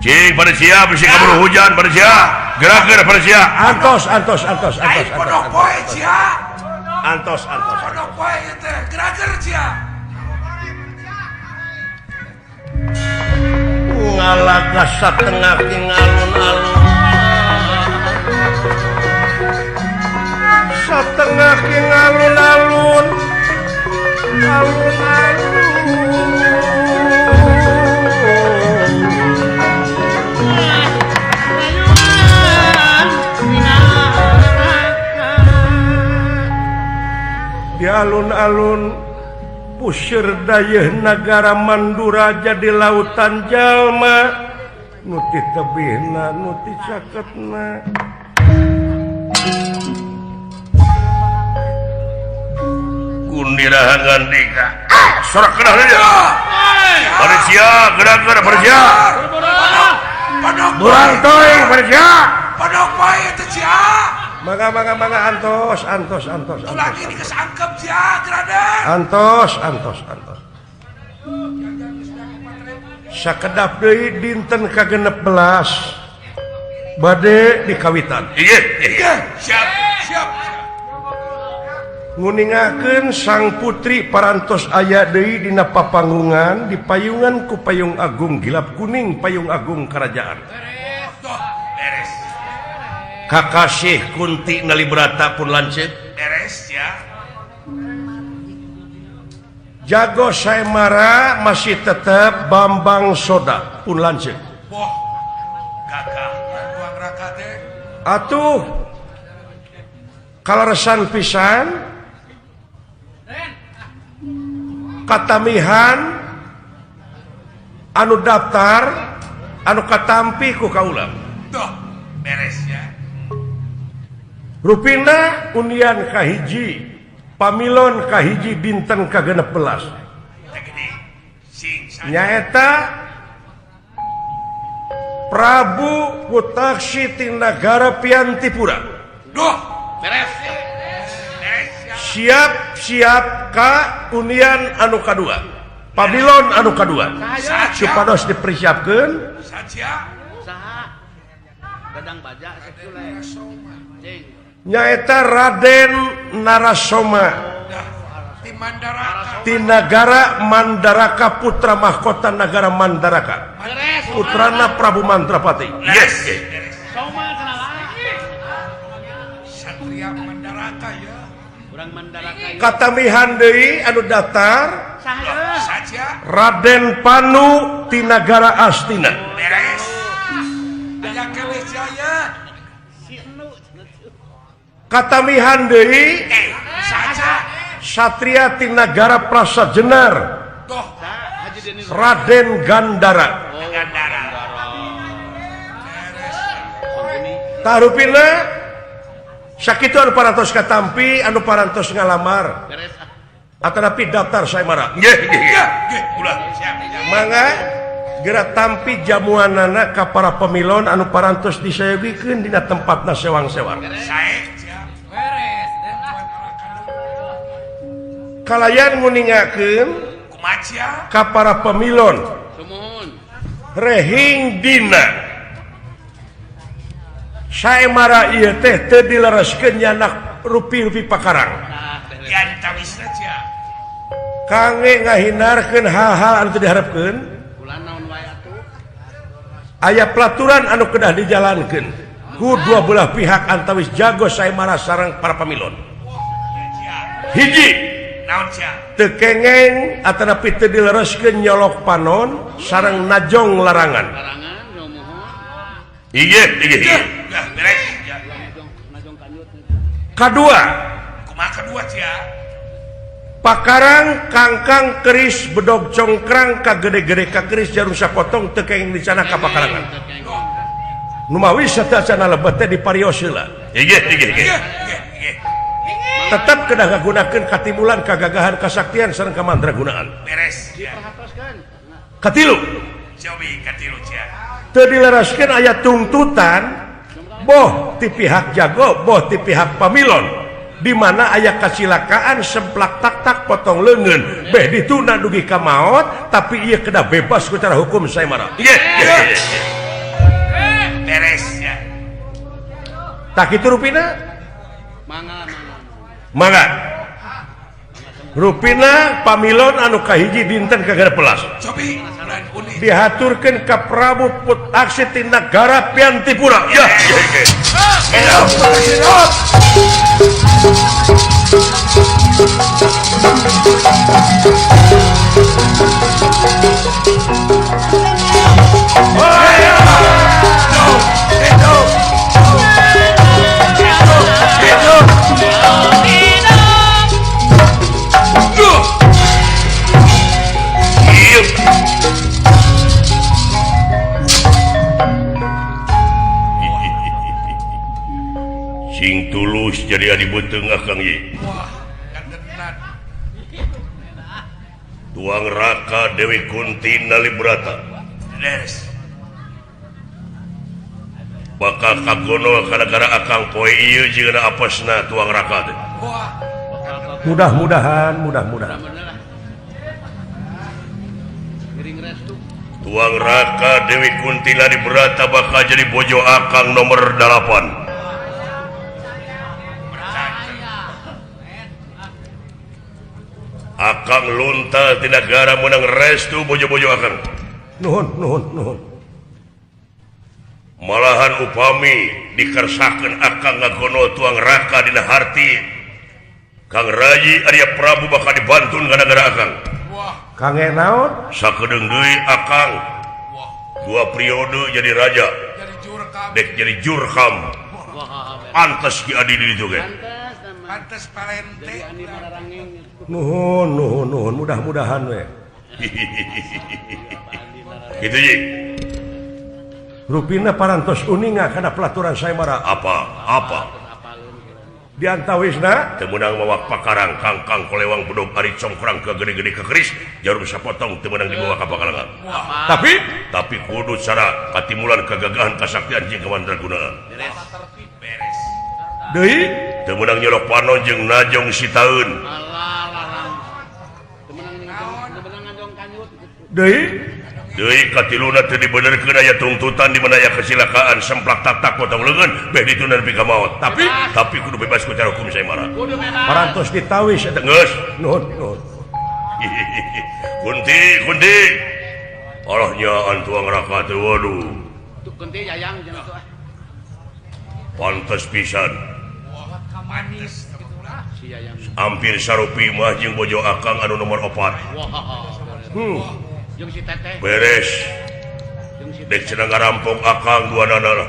Cing pada siap, bisi kabur hujan pada siap. Gerak-gerak pada siap. Antos, antos, antos, antos. Pondok poe sia. Antos, antos. Pondok poe ieu teh, gerak-ger sia. Ngalaga satengah king alun-alun. Satengah king alun-alun. Alun-alun. Di alun-alun pusir dayeuh nagara Mandura jadi lautan jalma nu ti tebihna nu ti caketna. Gundirahan gandika sorak kenah aja. Malaysia gerak-gerak Malaysia. Burang toing Malaysia. Pondok poe teh sia. Mangga mangga mangga antos antos antos. Lagi dikesangkep sia Raden. Antos antos antos. Sakedap deui dinten ka-16 bade dikawitan. Inggih inggih. Siap siap. Nguningakeun sang putri parantos aya deui dina papanggungan di payungan ku payung agung gilap kuning payung agung kerajaan. Beres. Kakasih Kunti Nalibrata pun lanceuk. Beres ya. Jago Saemara masih tetap Bambang Soda pun lanceuk. Boh. Gagah tuang raka teh. Atuh kaleresan pisan katamihan anu daftar anu katampi ku kaula. Tuh, beres ya. Rupina undian kahiji pamilon kahiji dinten ka-16 nyaeta Prabu Putaksi ti nagara Piantipura. Duh, beres. Siap-siap ka undian anu kadua pamilon anu kadua supados dipersiapkeun. Nyaeta Raden Narasoma ti nagara Mandaraka putra mahkota nagara Mandaraka putrana Prabu Mandrapati. Yes. Satria Mandaraka ya. Katamihan deui anu daftar Raden Panu ti nagara Astina. Beres. Aya keneh jaya. Katamihan deui Satria ti nagara Prasajenar Raden Gandara. Tarupina sakitu anu parantos katampi anu parantos ngalamar atanapi daftar saemara. Nggih nggih nggih ulah. Mangga geura tampi jamuanana ka para pemilon anu parantos disayogikeun dina tempatna sewang-sewang. Sae siap. Beres. Kalayan nguningakeun kumaha ka para pemilon. Rehing dina saemara ieu teh teu dilereskeun nyanak rupi-rupi pakarang. Kangge ngahindarkeun hal-hal anu teu diharepkeun. Aya pelaturan anu kedah dijalankeun ku dua belah pihak antawis jago saemara sareng para pamilon. Hiji, teu kengeng atanapi teu dilereskeun nyolok panon sareng najong larangan. Iya, iya, iya. Kadua, kumaha kadua sia? Pakarang kangkang keris bedog congkrang ka gede-gede ka keris jarum sapotong teu kenging dicana ka pakarangan. Numawi sateuacanna lebet teh diparios heula. Iya, iya, iya. Tetep kedah ngagunakeun katimulan kagagahan kasaktian sareng kamandragunaan. Beres. Katilu. Cobi katilu sia. Teu dilereskeun aya tuntutan boh ti pihak jago boh ti pihak pamilon di mana aya kasilakaan semplak tak-tak potong leungeun beh ditunda dugi ka maot tapi ieu kedah bebas ku cara hukum saemara. Nggih. Beres ya. Tah kitu rupina? Mangga mangga. Rupina pamilon anu kahiji dinten ka-16. Cobi dihaturkeun ka Prabu Putaksi ti nagara Piantipura. Ya, ya, ya. Sing tulus jadi adi beuteung akang ye. Tuang Raka Dewi Kunti Nalibrata. Beres. Bakal kagono gara-gara akang poe ieu jeung apesna Tuang Raka teh. Mudah-mudahan, mudah-mudahan. Tuang Raka Dewi Kunti Nalibrata bakal jadi bojo akang nomor 8. Akang lunta di negara menang restu bojo-bojo akang. Nuhun, nuhun, nuhun. Malahan upami dikersakeun akang ngagono Tuang Raka dina harti. Kang Rayi Arya Prabu bakal dibantun ka negara akang. Wah. Kang naon? Sakedeung deui akang. Wah. 2 periode jadi raja. Jadi jurkam. Dek jadi jurkam. Pantes ki adi di ditu ge. Pantes parente. Nuhun, nuhun, nuhun, mudah-mudahan we. Kitu ye. Rupina parantos uninga kana pelaturan saemara. Apa? Apa? Di antawisna teu meunang mawa pakarang kangkang kolewang bedog ari congkrang ka gede-gede ka keris jarum sapotong teu meunang dibawa ka pakarangan. Tapi tapi kudu cara katimulan kagagahan kasaktian jeung kamandragunaan. Beres. Deui teu meunang nyolok panon jeung najong sitaeun. Deui deui katiluna teu dibenerkeun aya tuntutan di mana aya kesilakaan semplak tak-tak potong leungeun beh ditunda nepi ka maot. Tapi tapi kudu bebas ku cara hukum saemara. Parantos ditawis eta geus. Nuhun, nuhun. Kunti, Kunti. Allah nyaan Tuang Raka teh waduh. Kunti yayang jeung atuh ah. Pantes pisan. Wah, manis. Hampir sarupi mah jeung bojo akang anu nomor 4. Beres. Dek cenah ngarampok akang dua nana lah.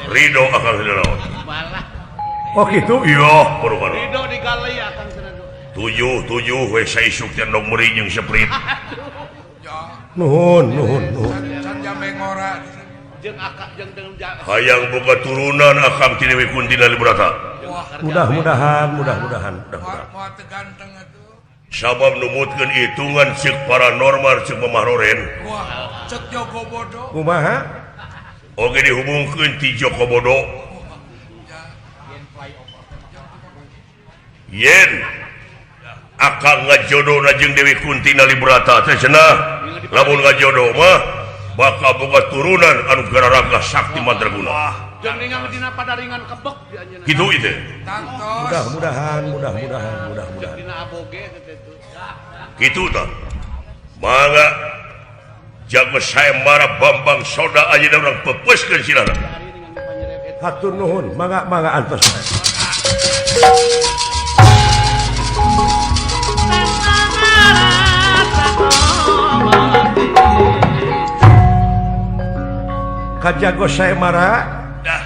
Ridho akang cenah. Oh gitu? Iya, baru-baru. Ridho digalai akang cenah. 7 we saisuk teh endog meri jeung seprit. Nuhun, nuhun, nuhun. Hayang boga turunan akang ti Dewi Kunti Nalibrata. Mudah-mudahan, mudah-mudahan, mudah-mudahan. Sabab numutkeun hitungan ceuk paranormal ceuk Mamah Roren. Wah, ceuk Joko Bodo. Kumaha? Oge dihubungkeun ti Joko Bodo. Yen akang ngajodona jeung Dewi Kunti Nalibrata teh cenah lamun ngajodoh mah bakal boga turunan anu gararaga sakti mandraguna. Jeung ningang dina padaringan kebek di anjeunna. Kitu ieu. Mudah-mudahan, mudah-mudahan, mudah-mudahan. Dina aboge teh itu. Kitu tah. Mangga jago sayembara Bambang Soda ayeuna urang peupeuskeun silana. Hatur nuhun, mangga mangga antos. Kajago sayembara dah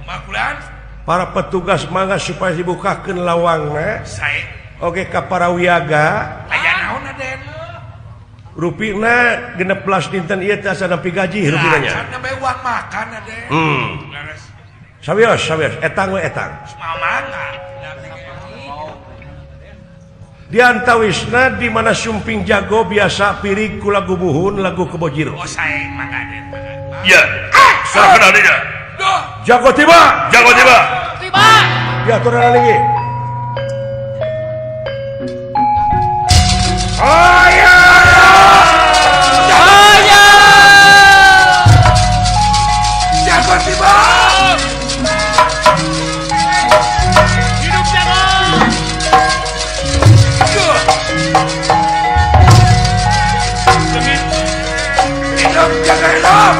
makulan para petugas mangga supaya dibukakeun lawangna. Sae. Oge ka para wiyaga. Aya naon Aden? Rupina 16 dinten ieu teh asa nampi gaji rupina nya. Can nembe uang makan Aden. Sawios, sawios, etang we etang. Mangga. Diantawisna di mana sumping jago biasa pirig ku lagu buhun lagu kebo jiro. Oh sae mangga Aden. Ya. Serahkan adanya. Jago tiba, jago tiba. Tiba. Ya turun lagi. Ayah, ayah. Jago tiba. Hidup jago. Hidup jago hidup.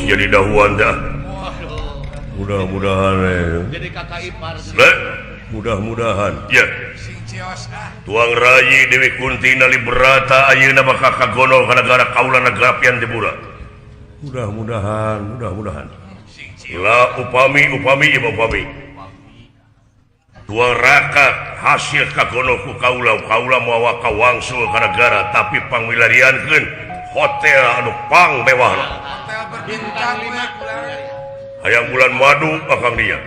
Jadi dahuan dah. Mudah-mudahan jadi kakak ipar. Mudah-mudahan. Ya. Tuang rayi Dewi Kunti Nalibrata ayeuna bakal kagono ka nagara kaula nagara Piantipura. Mudah-mudahan, mudah-mudahan. La upami upami ieu upami. Tuang raka hasil kagono ku kaula, kaula mawa ka wangsul ka nagara tapi pangwilariankeun hotel anu pang mewahna. Bintang 5 hayang bulan madu akang dia.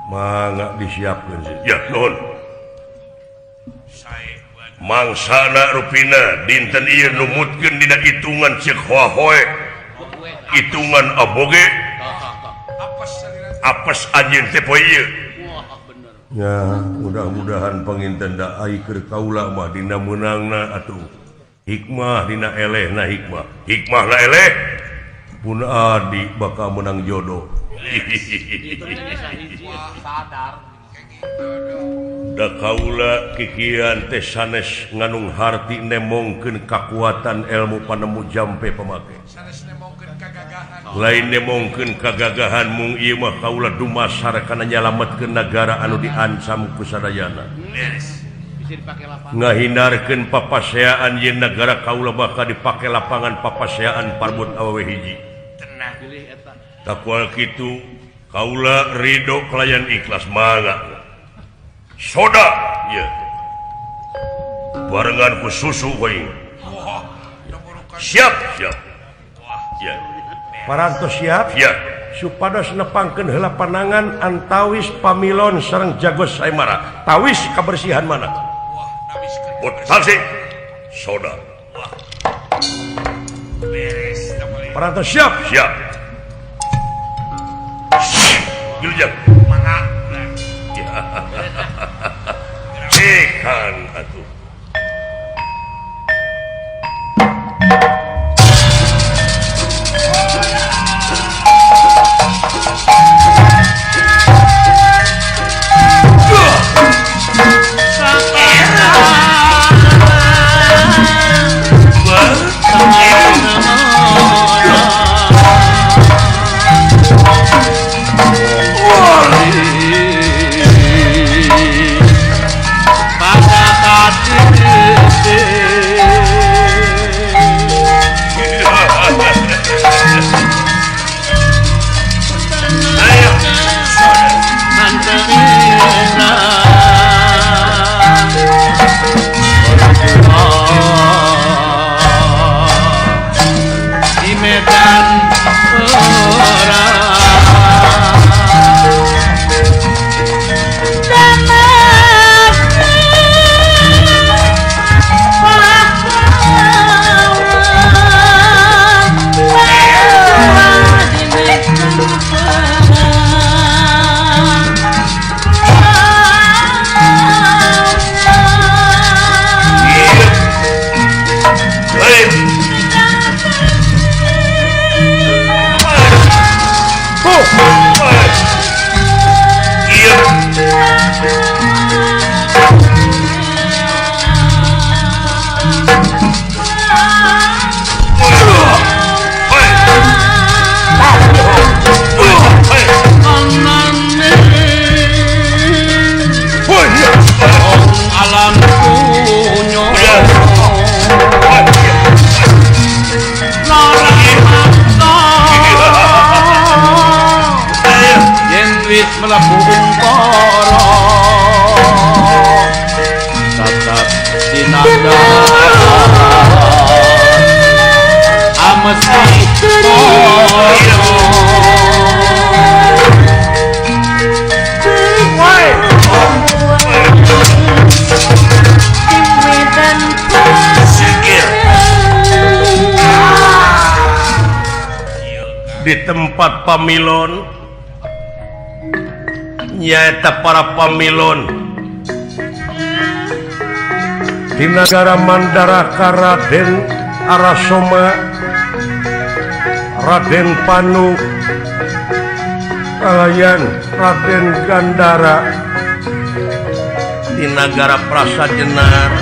Mangga disiapkeun sih. Ya, nuhun. Mangsana rupina dinten ieu numutkeun dina hitungan ceuk hoa-hoe. Hitungan aboge. Apes anjeun teh poe ieu. Ya, mudah-mudahan panginten da ai keur kaula mah dina meunangna atuh. Hikmah dina eleh na hikmah. Hikmah na eleh pun adi bakal menang jodoh. Da kaula kikian teh sanes nganung harti nemongkeun kakuatan ilmu panemu jampe pamake. Sanes nemongkeun kagagahan. Lain nemongkeun kagagahan mung ieu mah kaula dumasar kana nyalametkeun nagara anu diancam ku sadayana. Ngahindarkeun papaseaan yen nagara kaula bakal dipake lapangan papaseaan parbot awewe hiji. Takual kitu kaula ridho kalayan ikhlas mangga. Soda ieu. Barengan ku susu kuring. Siap, siap. Ya. Parantos siap? Siap. Supados nepangkeun heula panangan antawis pamilon sareng jago saemara. Tawis kabersihan mana? Saksi soda. Parantos siap? Siap. Giljang. Mangga. Cikan atuh. Mlebu ungkara tetep dinanda amesti di tempat pamilon nyaeta para pamilon di nagara Mandaraka Raden Arasoma, Raden Panu, kalayan Raden Gandara di nagara Prasajenar.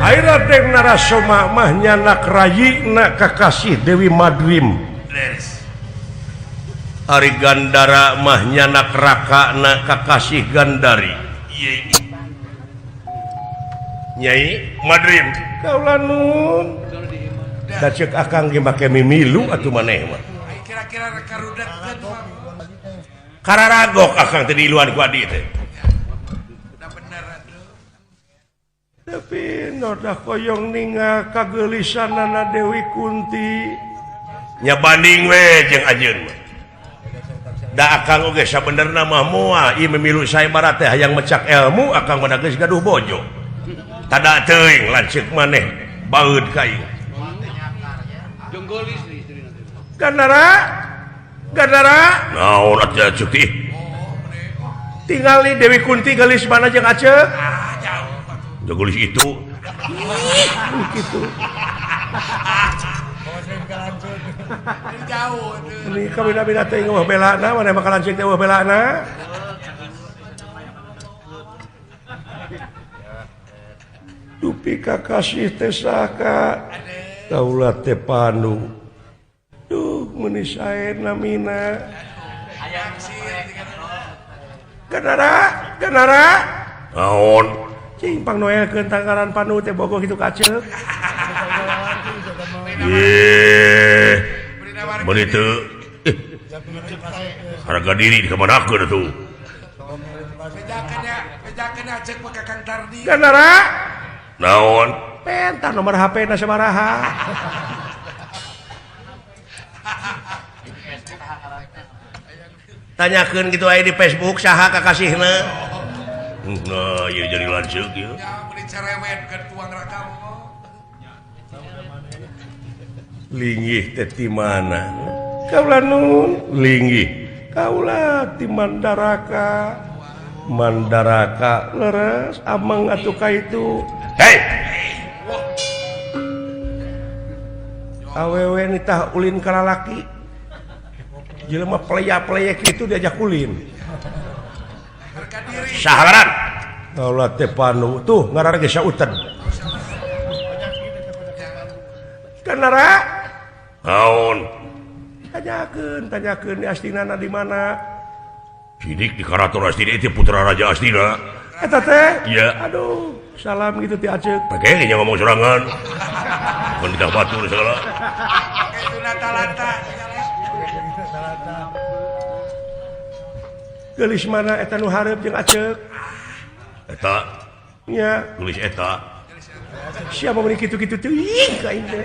Ai Raden Narasoma mah nyanak rayina kakasih Dewi Madrim. Ari Gandara mah nyanak rakana kakasih Gandari. Nyai Madrim kaula nun. Da ceuk akang ge make mimilu atuh maneh mah. Kira-kira karudet kararagok akang teh diiluan ku adi teh. Tapi nodah koyong ningal kageulisanana Dewi Kunti. Nya banding we jeung anjeun mah. Da akang oge sabenerna mah moal ieu mimilu saembara teh hayang mecak ilmu akang mah geus gaduh bojo. Tada teuing lanceuk maneh baeud ka ieu. Gandara, Gandara, naon atuh ceuk teh? Tingali Dewi Kunti geulis mana jeung aceuk? Gelis itu. Gitu. Ini kabina-bina teh eueuh belana, maneh mah kalanceuk teh eueuh belana. Dupi kakasih teh saka kaula teh panu. Duh meuni sae namina. Ganara, Ganara. Naon? Cing pangnoelkeun tanggaran panu teh bogoh kitu kaceuk. Ye. Meuni teu. Harga diri dikamanakeun atuh. Bejakeun acek mah ka Kang Tardi. Ganara. Naon? Pentar nomor HP na sabaraha. Tanyakeun kitu aya di Facebook saha kakasihna. Nah, ieu jadi lanceuk ieu. Ya, meuni cerewet keur tuang rakam. Linggih teh ti mana? Kaula nun linggih. Kaula ti Mandaraka. Mandaraka leres amang atuh ka itu. Hei. Awewe nitah ulin ka lalaki. Jelema pleya-pleye kitu diajak ulin. Saharan. Kaula teh panu tuh ngaranna ge sautan. Ganara. Naon? Tanyakeun, tanyakeun di Astinana di mana? Sidik di Karaton Astina itu putra Raja Astina. Eta teh? Iya. Aduh, salam gitu ti Aceuk. Pake nya ngomong sorangan. Mun ditah batur segala. Itu nata-lata. Geulis mana eta nu hareup jeung Aceuk? Eta. Nya. Geulis eta. Siapa meuni kitu-kitu teuing ka aing teh.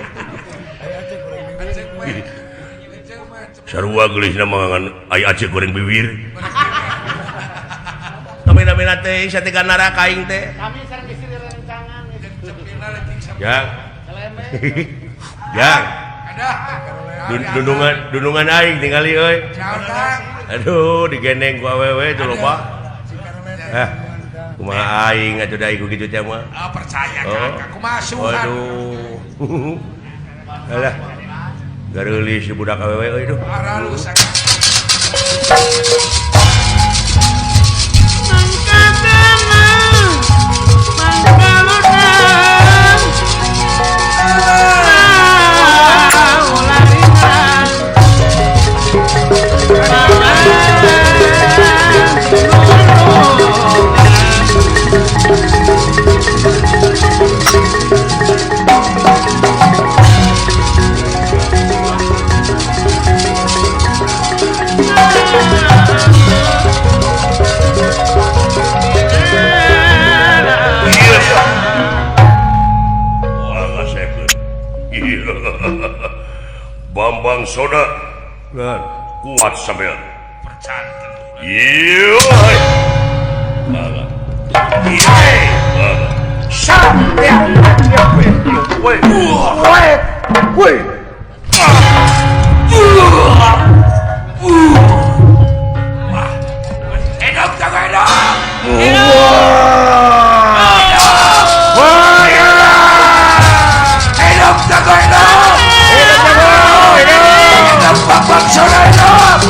Sarua geulisna mah ngan aya Aceuk goreng bibir. Kamina-mina teh sate Ganara ka aing teh. Kami sareng istri rencangan. Ya. Ya. Dundungan dundungan aing tingali euy. Aduh digendeng ku awewe teu loba. Eh. Kumaha aing atuh da ieu kitu teh mah. Ah percaya Kang, kumaha suhan. Aduh. Alah. Gareulis si budak awewe euy duh. Aralus. Bambang Soda kuat sampean. Iya. Hidup jago hidup. Hidup jago hidup. Hidup Bambang Soda hidup.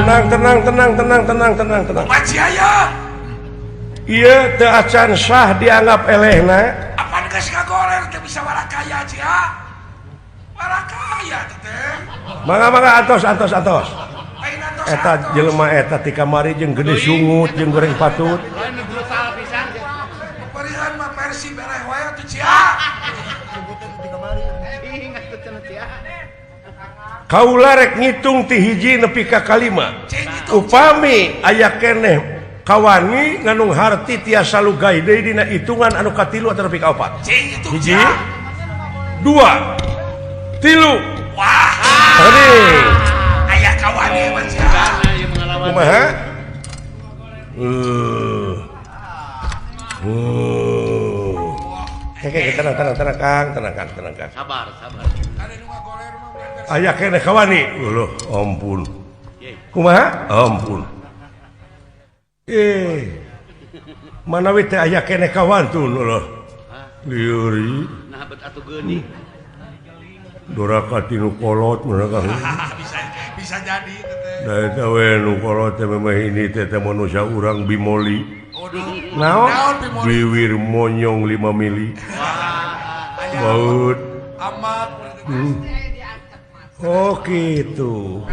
Tenang, tenang, tenang, tenang, tenang, tenang, tenang. Ieu teu acan sah dianggap elehna. Apan geus kagoler teu bisa warakaya sia. Warakaya teh. Mangga mangga atos atos atos. Eta jelema eta ti kamari jeung gede sungut jeung goreng patut. Parihan mah Persib eleh wae atuh sia. Kaula rek ngitung ti hiji nepi ka kalima. Upami aya keneh kawani nganung harti tiasa lugai deui dina hitungan anu katilu atau nepi ka opat. Hiji, dua, tilu. Wah. Tadi. Aya kawani mah sia. Kumaha? Oke, tenang, tenang, tenang, Kang, tenang, Kang, tenang, Kang. Sabar, sabar. Aya keneh kawani. Loh, ampun. Kumaha? Ampun. Manawi teh aya keneh kawantun loh. Liuri. Nah, bet atuh geuning. Doraka tinu kolot mun bisa jadi teh. Da eta we nu kolot teh memeh ini teh teh manusia urang bimoli. Naon? Biwir monyong 5 mili. Baut. Amat. Oh gitu.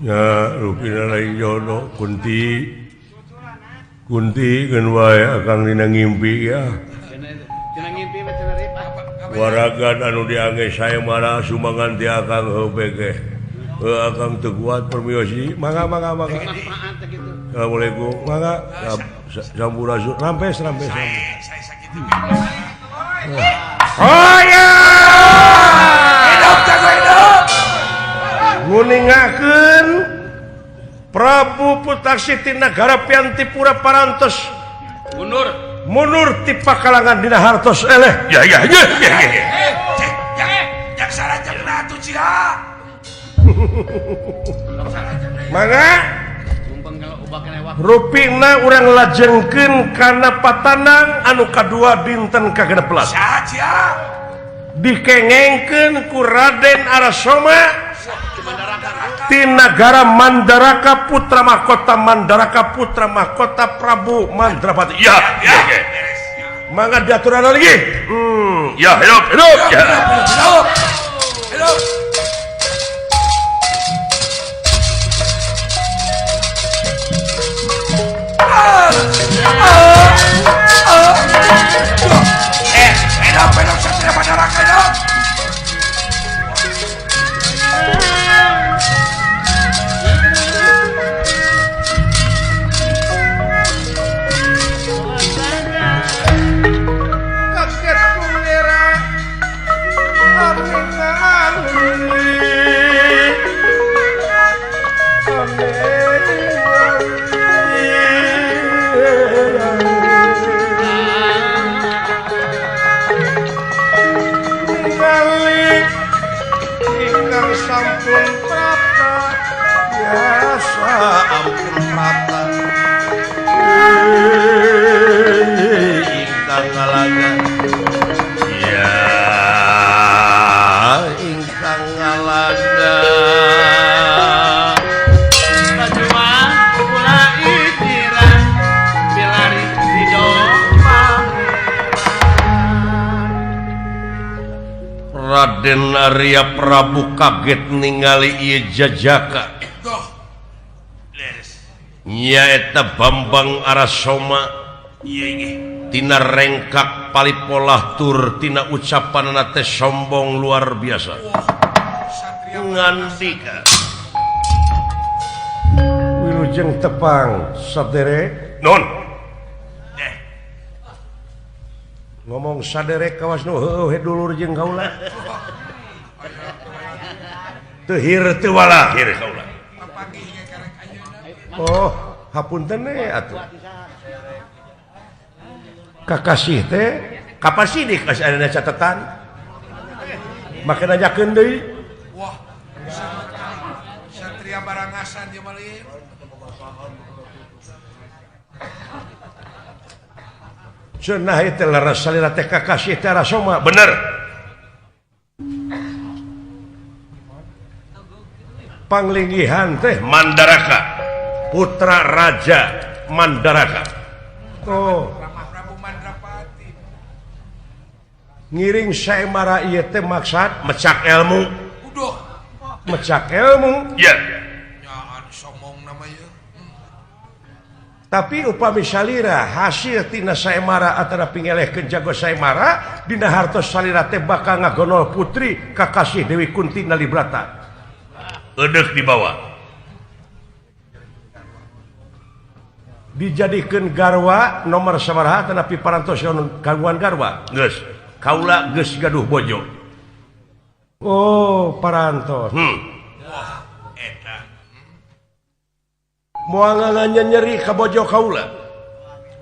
Ya rupina lain jodoh Kunti. Kunti geun wae akang dina ngimpi ya. Waragan anu diangge saya marah sumbangan ti akang heuh ge. Heuh akang teu kuat permiosi. Mangga mangga mangga. Assalamualaikum. Mangga sampurasun. Rampes rampes. Oh ya. Hidup jago hidup. Nguningakeun Prabu Putaksi ti nagara Piantipura parantos mundur mundur ti pakalangan dina hartos eleh. Ya ya ya ya ya. Cek yang sarajengna atuh sia. Mangga rupina urang lajengkeun kana patanang anu kadua dinten ka-16. Saha sia? Dikengengkeun ku Raden Arasoma ti nagara Mandaraka putra mahkota Mandaraka putra mahkota Prabu Mandrapati. Ya ya ya. Mangga diaturan lagi. Ya hidup hidup. Ya. Hidup. Hidup. Hidup hidup Satria Mandaraka hidup. Kaget kulera ingkang sampun prapta biasa ampun prapta ingkang ngalaga ya ingkang ngalaga Pajuang kula itiran bilari didompang. Raden Arya Prabu kaget ningali ieu jajaka. Doh. Leres. Nyaeta Bambang Arasoma Ieu ge. tina rengkak palipolah tur tina ucapanana teh sombong luar biasa. Wah. Satria Ngandika. Wilujeng tepang saderek. Non. Eh, Ngomong saderek kawas nu heueuh dulur jeung kaula. Teu hir teu walahir kaula. papanggih ge karek ayeuna. Oh, hapunten we atuh. Kakasih teh kapasidik geus aya dina catetan. Make nanyakeun deui. Wah. Satria Barangasan ieu mah leuh. Cenah ieu teh leres salira teh kakasih teh Arasoma. Bener. Panglingihan teh Mandaraka putra Raja Mandaraka. Oh, Prabu Mandrapati. ngiring saemara ieu teh maksad mecak ilmu. Uduh. Mecak ilmu. Ya. Nyaan somong nama ieu. Tapi upami salira hasil tina saemara antara pingelehkeun jago saemara dina hartos salira teh bakal ngagonol putri kakasih Dewi Kunti Nalibrata. Eudeuh dibawa. Dijadikeun garwa nomor sabaraha tanapi parantos kagungan garwa. Geus. Kaula geus gaduh bojo. Oh, parantos. Wah, eta. Moal nyeri ka bojo kaula.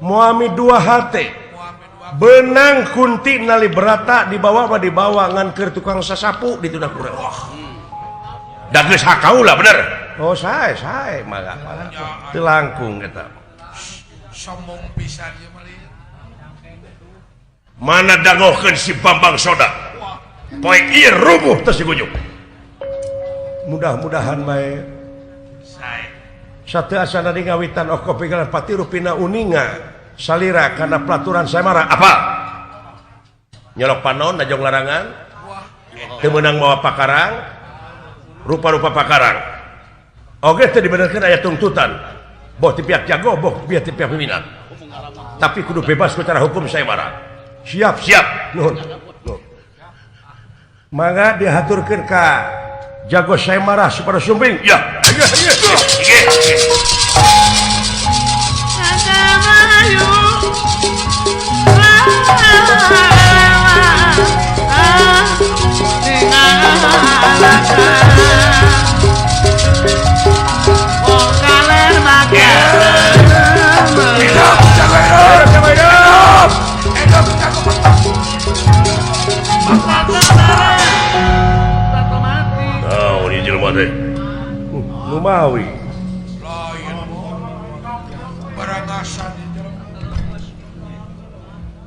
Moal dua hate. Muhammad dua Benang Kunti Nalibrata dibawa mah dibawa ngan keur tukang sasapu ditu da kurang. Da geus hak kaula bener. Oh, sae sae mangga mangga. Teu langkung eta. Sombong pisan ieu mah leuh. Mana dangohkeun si Bambang Soda. Poe ieu rubuh teh si Gujuk. Mudah-mudahan bae Sae. Sateu asana di ngawitan oko pigalan pati rupina uninga salira kana pelaturan saemara. Apa? Nyolok panon najong larangan. Teu meunang mawa pakarang. Rupa-rupa pakarang. Oge teu dibenerkeun aya tuntutan. Boh ti pihak jago, boh ti pihak peminat. Tapi kudu bebas secara hukum sayembara. Siap, siap. Nuhun. Mangga dihaturkeun ka jago sayembara supaya sumping. Ya. Lumawi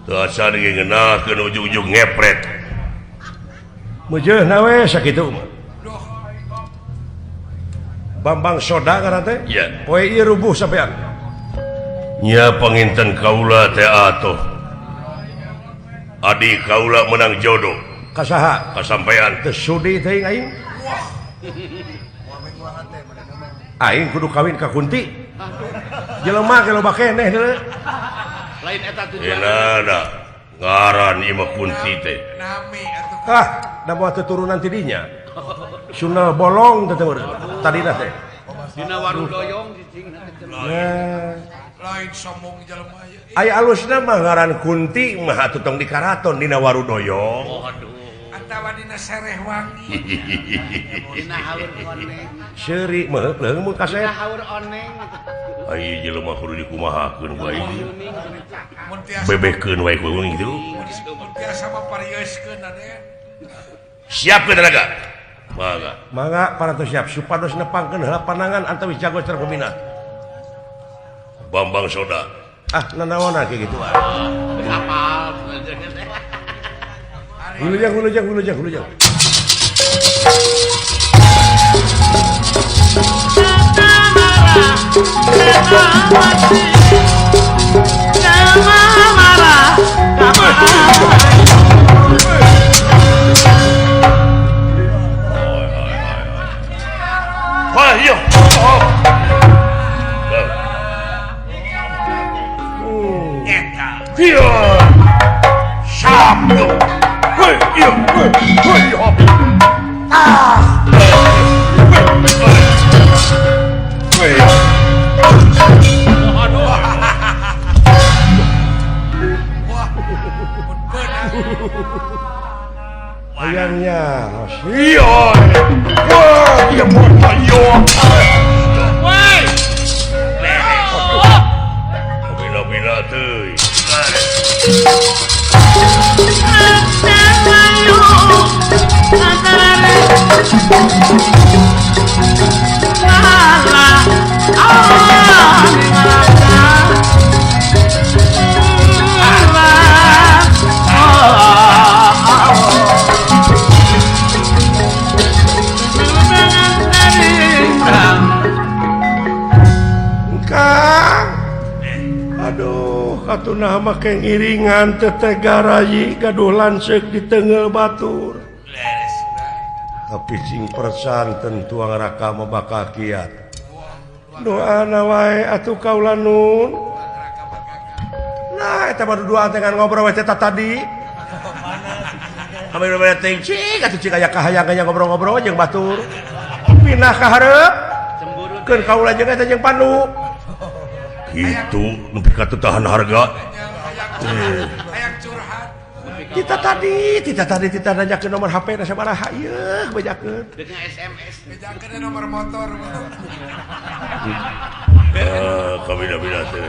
dasar ngeunahkeun ujug-ujug ngepret meujeuna we sakitu mah Bambang Soda ngaran teh ya poe ieu rubuh sampean nya panginten kaula teh atuh adi kaula menang jodoh ka saha ka sampean teu sudi teuing aing aing kudu kawin ka Kunti jelema ge loba keneh deuleu lain eta tujuan eunana ngaran ieu mah Kunti teh nami atuh ah da moal turunan ti dinya sunal bolong teh teh tadina teh dina warung doyong cicingna teh lain sombong jelema ieu aya alusna mah ngaran Kunti mah atuh tong di karaton dina waru doyong oh aduh atawa dina sereh wangi dina haur oneng seuri meuh leung mun kasep dina haur oneng ai jelema kudu dikumahakeun ku aing mun tiasa bebekeun wae ku kitu mun tiasa mah parieuskeun ade siapkeun tenaga mangga mangga parantos siap supados nepangkeun heula panangan antawis jago sareng peminat Bambang Soda ah nanaonan kieu kitu ah apal Hulujang, hulujang, hulujang, hulujang. Wah, iya. Eta. Iya. Sabtu. Hei, iya, hei, hei, hop. Ah. Hei. Wah, bener. Ayangnya, iya. Wah, iya, iya. Woi. Bina-bina teuy. Kang. Aduh, katunah make ngiringan tetega rayi gaduh lanceuk di tengeul batur. Tapi sing persan tentuang raka mah bakal kiat. Doana wae atuh kaula nun. Nah, eta mah duaan teh ngobrol we teh tadi. Kami bener teh cik atuh cik aya kahayang ngobrol-ngobrol jeung batur. Pindah ka hareup. Keun kaula jeung eta jeung Pandu. Itu nepi ka teu tahan harga. Hayang curhat. Kita tadi kita nanyakeun nomor HP na sabaraha ieu bejakeun. Dengan SMS bejakeun nomor motor. Kabina-bina teh.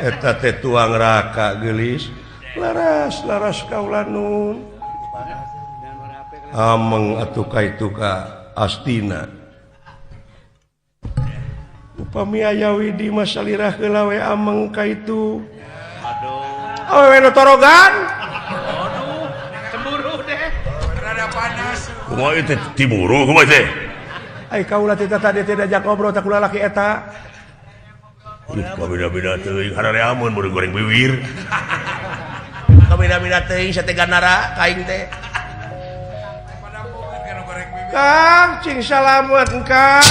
Eta teh tuang raka geulis. Laras-laras kaula nun. Ameng atuh ka itu ka Astina. Upami aya Widi mah salirah heula we ameng ka itu. Aduh. Awewe nu torogan. Aduh, cemburu deh. Rada panas. Kumaha ieu teh cemburu kumaha teh? Ai kaula teh tadi teh diajak ngobrol teh kula laki eta. Ih, kabina-bina teuing harareamun mun goreng biwir. Kamina-mina teuing sate gandara ka aing teh. Kang cing salamet Kang.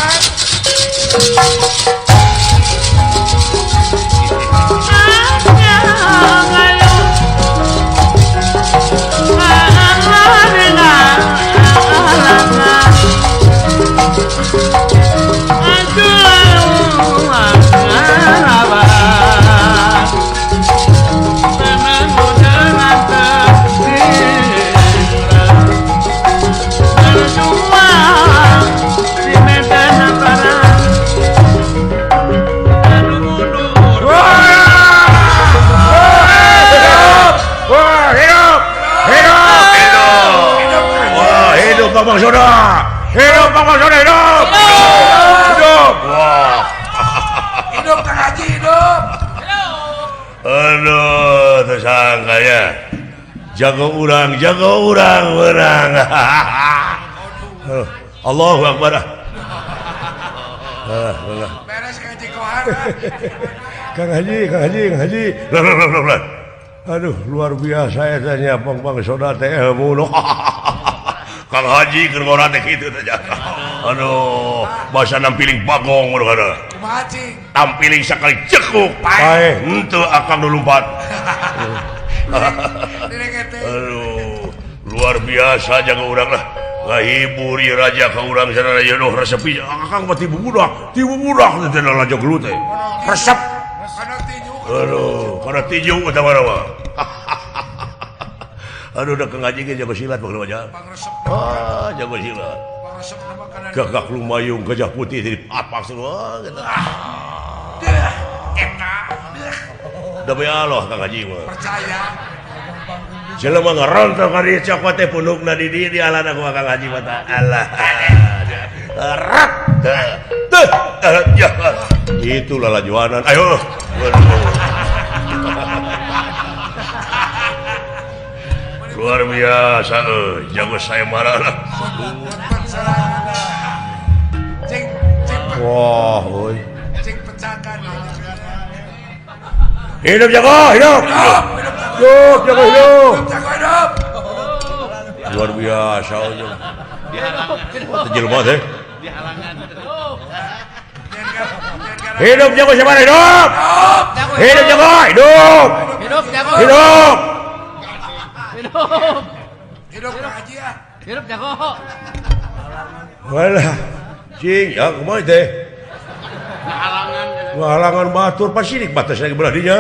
Bang Soda, hidup Bang Soda, hidup, hidup, wah, hidup Kang Haji, hidup. Aduh, tersangka ya, jago urang menang. Allahu Akbar. Beres Kang Haji Kohar. Kang Haji, Kang Haji, Kang Haji. Aduh, luar biasa ya tanya Bang Soda teh ilmu. Kang Haji keur ngora teh kitu teh. Aduh, basa nampiling bagong mun kana. Kumaha cing? Tampiling sakali cekuk. Paeh. Henteu akang nu lumpat. Aduh, luar biasa jaga urang lah. Ngahibur ieu raja ka urang sarana ieu duh resep pisan. Akang mah ti bubudak teh raja gelut teh. Resep. Aduh, kana tinju eta mah. Aduh, udah Kang Haji ge jago silat bang aja. Ah, jago silat. Gagak lumayung gajah putih jadi apak semua gitu. Demi Allah Kang Haji mah. Percaya. Jelema ngarontok ka dieu cokot teh punukna di dieu dialana ku Kang Haji mah ta. Allah. Rat. Teh. Ya. Itulah lajuanan. Ayo. Luar biasa, jago saya marah lah. Wah, oi. Hidup jago, hidup. Hidup jago, hidup. Luar biasa, oi. Jelema teh. Hidup jago siapa hidup? Hidup jago, hidup. Hidup jago. Hidup. Hidup. Hidup Kang Haji ya. Hidup jago. Walah, cing, ya kumaha teh? Ngahalangan. Ngahalangan batur pasirik batas lagi belah dinya.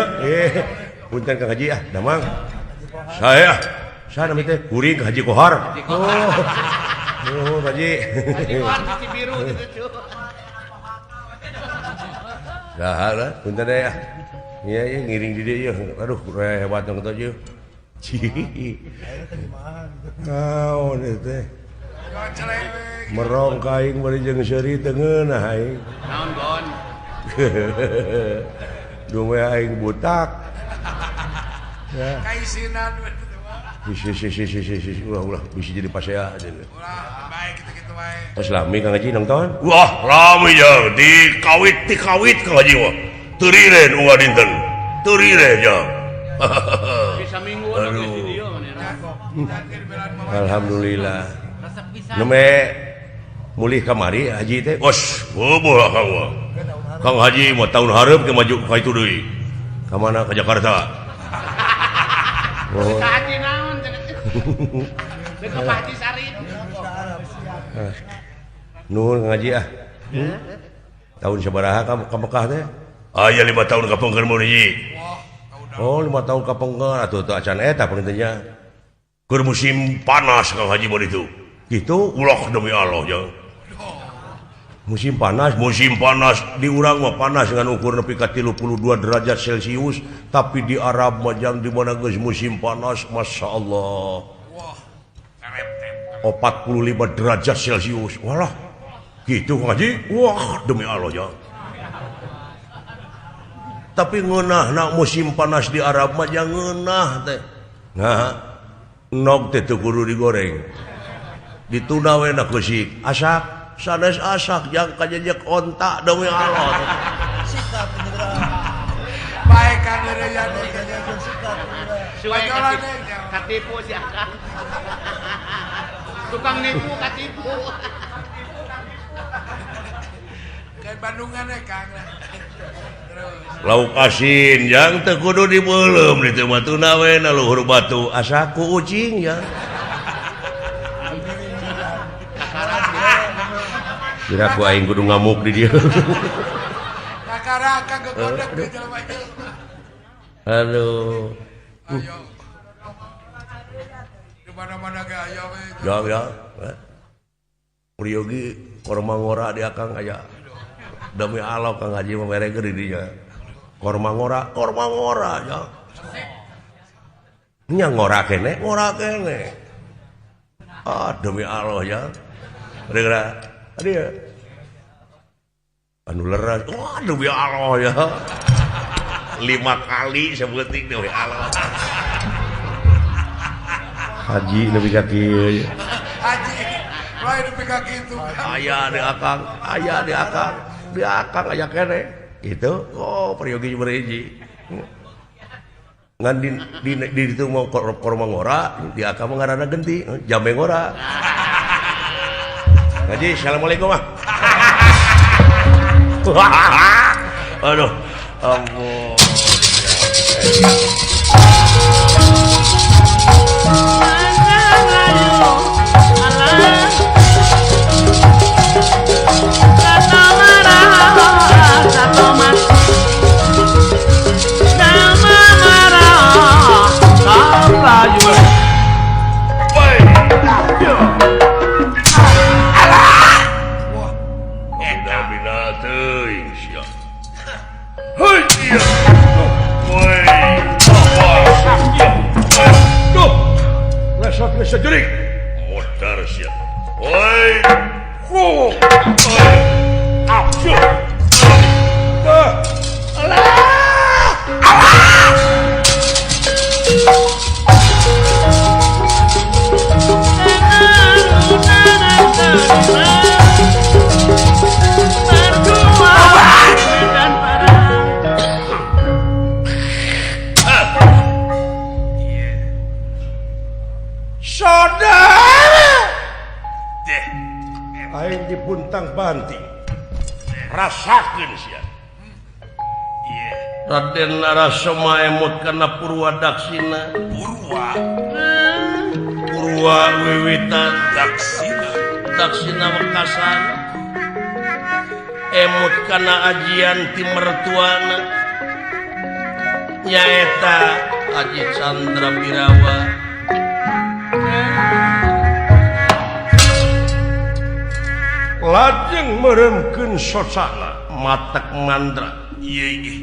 Punten Kang Haji ah, damang. Saya nami teh kuring Kang Haji Kohar. Oh. Oh, Haji. Haji Kohar di biru gitu. Saha lah, punten deh ah. Iya, iya ngiring di dieu. Aduh, hebat dong kitu ieu. Naon ieu teh? Merong ka aing bari jeung seuri teu ngeunah aing. Naon gon? Dume aing butak. Ya. Kaisinan we teh mah. Si ulah ulah bisi jadi pasea cenah. Ulah bae kitu-kitu wae. Tos lami Kang Haji nonton? Wah, lami jang dikawit tikawit Kang Haji mah. Teu riren unggal dinten. Teu riren jang. Bisa mingguan di dieu Alhamdulillah. Neme mulih kamari Haji teh. Wos, boboh Kang mah. Kang Haji mah tahun hareup ke maju ka itu deui. Ka mana? Ka Jakarta. Oh. Ka Haji naon cenah? Ka Pak Haji Sarip. Nuhun Kang Haji ah. Tahun sabaraha ka Mekah teh? Aya 5 tahun ka pengker mun hiji. Oh, 5 tahun ka pengker atuh teu acan eta pangintennya. Keur musim panas Kang Haji mah ditu. Gitu ulah demi Allah jang. Musim panas, musim panas di urang mah panas dengan ukur nepi ka 32 derajat Celcius, tapi di Arab mah jang di mana geus musim panas, Masya Allah. 45 derajat Celcius. Walah. Gitu Kang Haji. Wah, demi Allah jang. Tapi ngeunah na musim panas di Arab mah jang ngeunah teh. Nah, nog teh teu kudu digoreng. Dituna we na keusik, asak. Sanes asak jang kajejek onta demi Allah. Sikap bae kan. Katipu si Akang. Tukang nipu katipu. Kayak Bandungan ya Kang. Lauk asin yang teu kudu dibeuleum di teu batuna we na luhur batu asa ku ucing ya. Kira ku aing kudu ngamuk di dieu. Kakara kang gegodeg di jelema ieu. Aduh. Ayo. Di mana-mana ge aya we. Ya ya. Priyogi korma ngora di akang aya. Demi Allah Kang Haji mah mere di dinya. Korma ngora ya. Nya ngora kene, ngora kene. Ah demi Allah ya. Kira-kira dia anu leras. Wah demi Allah ya. 5 kali sebuting demi Allah. Haji nepi ka kieu. Haji lain nepi ka kitu. Aya di akang, aya di akang, di akang aya kene. Gitu. Oh, peryogi berhiji. Ngan di ditu mau korma ngora, di akang mah ngaranna genti, jambe ngora. Haji, assalamualaikum ah. Aduh, ampun. Jurik modar sia. Oi. Ku. Asyuk. Alah. Alah. Aing dipuntang banting rasakeun sia. Raden Narasoma emot kana Purwa Daksina. Purwa Purwa wiwitan Daksina. Daksina wekasan emot kana ajian ti mertuana nyaeta Aji Chandra Birawa. Lajeng meremkeun sosana matek mantra ieu ge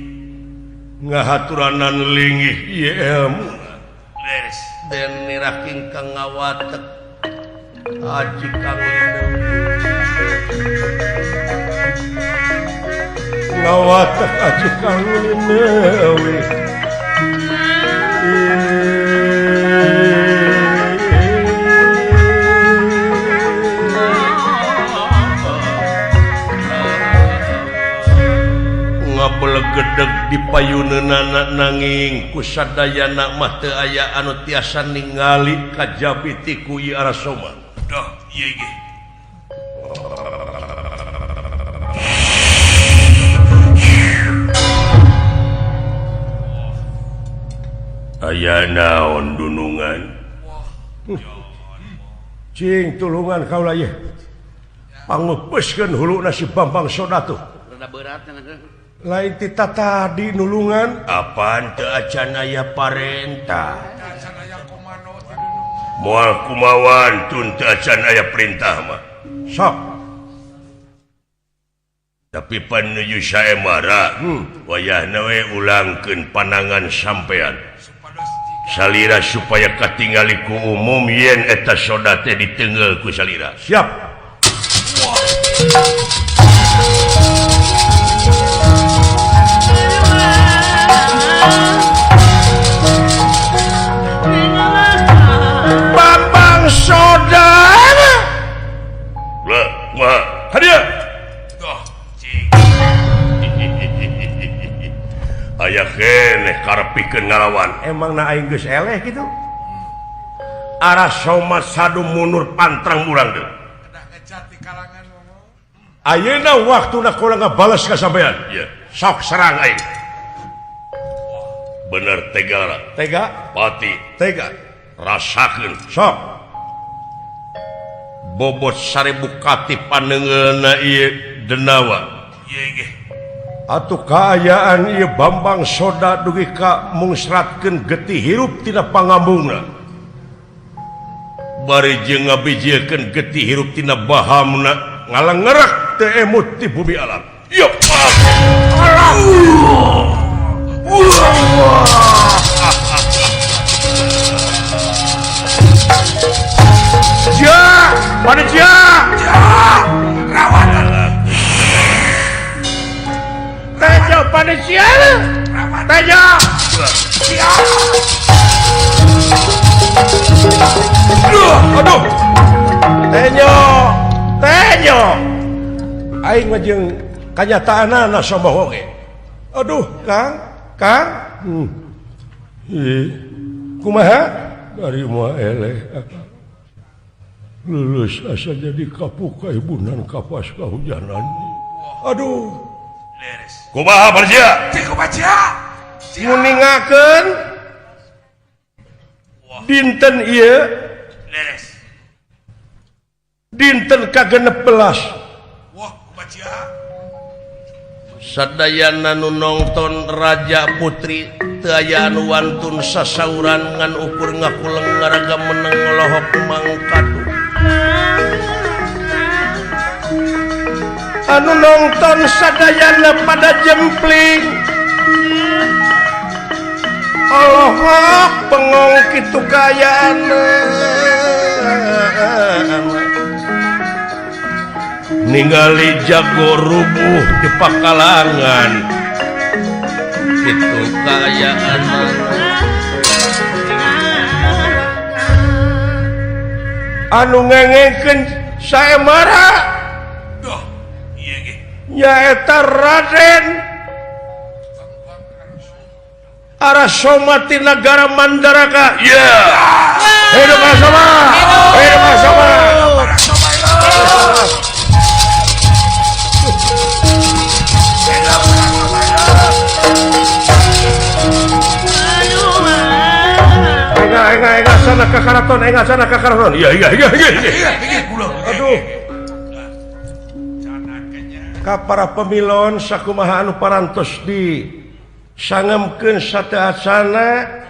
ngahaturanan linggih ieu elmuna leres den nirah ingkang ngawatek aji kang lindung ngawatek aji kang lindung gedeg di payuneunana nanging kusadayana mah teu aya anu tiasa ningali kajabi ti ku ieu Arasoma. Duh, ieu ge. Aya naon dunungan? Cing tulungan kaula ieu. Pangeupeuskeun huluna si Bambang Soda tuh. Rada berat Lain tita tadi nulungan apaan teu acan aya parentah moal kumawan tun teu acan aya perintah mah sok tapi panuju saemara wayahna we ulangkeun panangan sampean salira supaya katingali ku umum yen eta soda teh diteunggeul ku salira. Siap. Bambang Saudara. Lah, wah, hadiah. Duh, cing. Aya keneh karep tega pikeun ngalawan. Emang na aing geus eleh kitu. Arasoma sadu mundur pantrang urang deui. Ayeuna waktuna kaula ngabales ka sampean. Iya. Sok serang aing. Bener tega Tega pati tega rasakeun sok bobot 1000 kati panengeulna ieu denawa. Atuh kaayaan ieu Bambang Soda dugi ka mungsratkeun getih hirup tina pangambungna. Bari jeung ngabijiekeun getih hirup tina bahamna ngalengerak teu emut ti bumi alam. Yo Allah. Ja, pada ja. Ja, rawatan. Tejo pada sia. Tejo. Sia. Aduh, aduh. Tejo, tejo. Aing mah jeung kanyataanana sombong oge. Aduh, Kang. Kang, kumaha dari moal eleh lulus asa jadi kapuk kaibunan kapas kahujanan. Aduh, kumaha Barja? Kumaha? Nguningakeun dinten ieu dinten ka-16. Wah, kumaha? Sadayana nu nongton Raja Putri teu aya anu wantun sasauran ngan ukur ngakuleng ngaraga meneng ngalohok mangkadu. Anu nongton sadayana pada jempling. Alohok bengong kitu kaayaan. Ningali jago rubuh di pakalangan kitu kaayaan. Anu ngengengkeun saemara duh ieu ge nyaeta Raden Arasoma ti nagara Mandaraka. Iya. Hidup Arasoma. Hidup Arasoma. Enggak sana ke karaton, enggak sana ke karaton. Iya. Aduh. Ka para pemilon sakumaha anu parantos di sangemkeun sateacana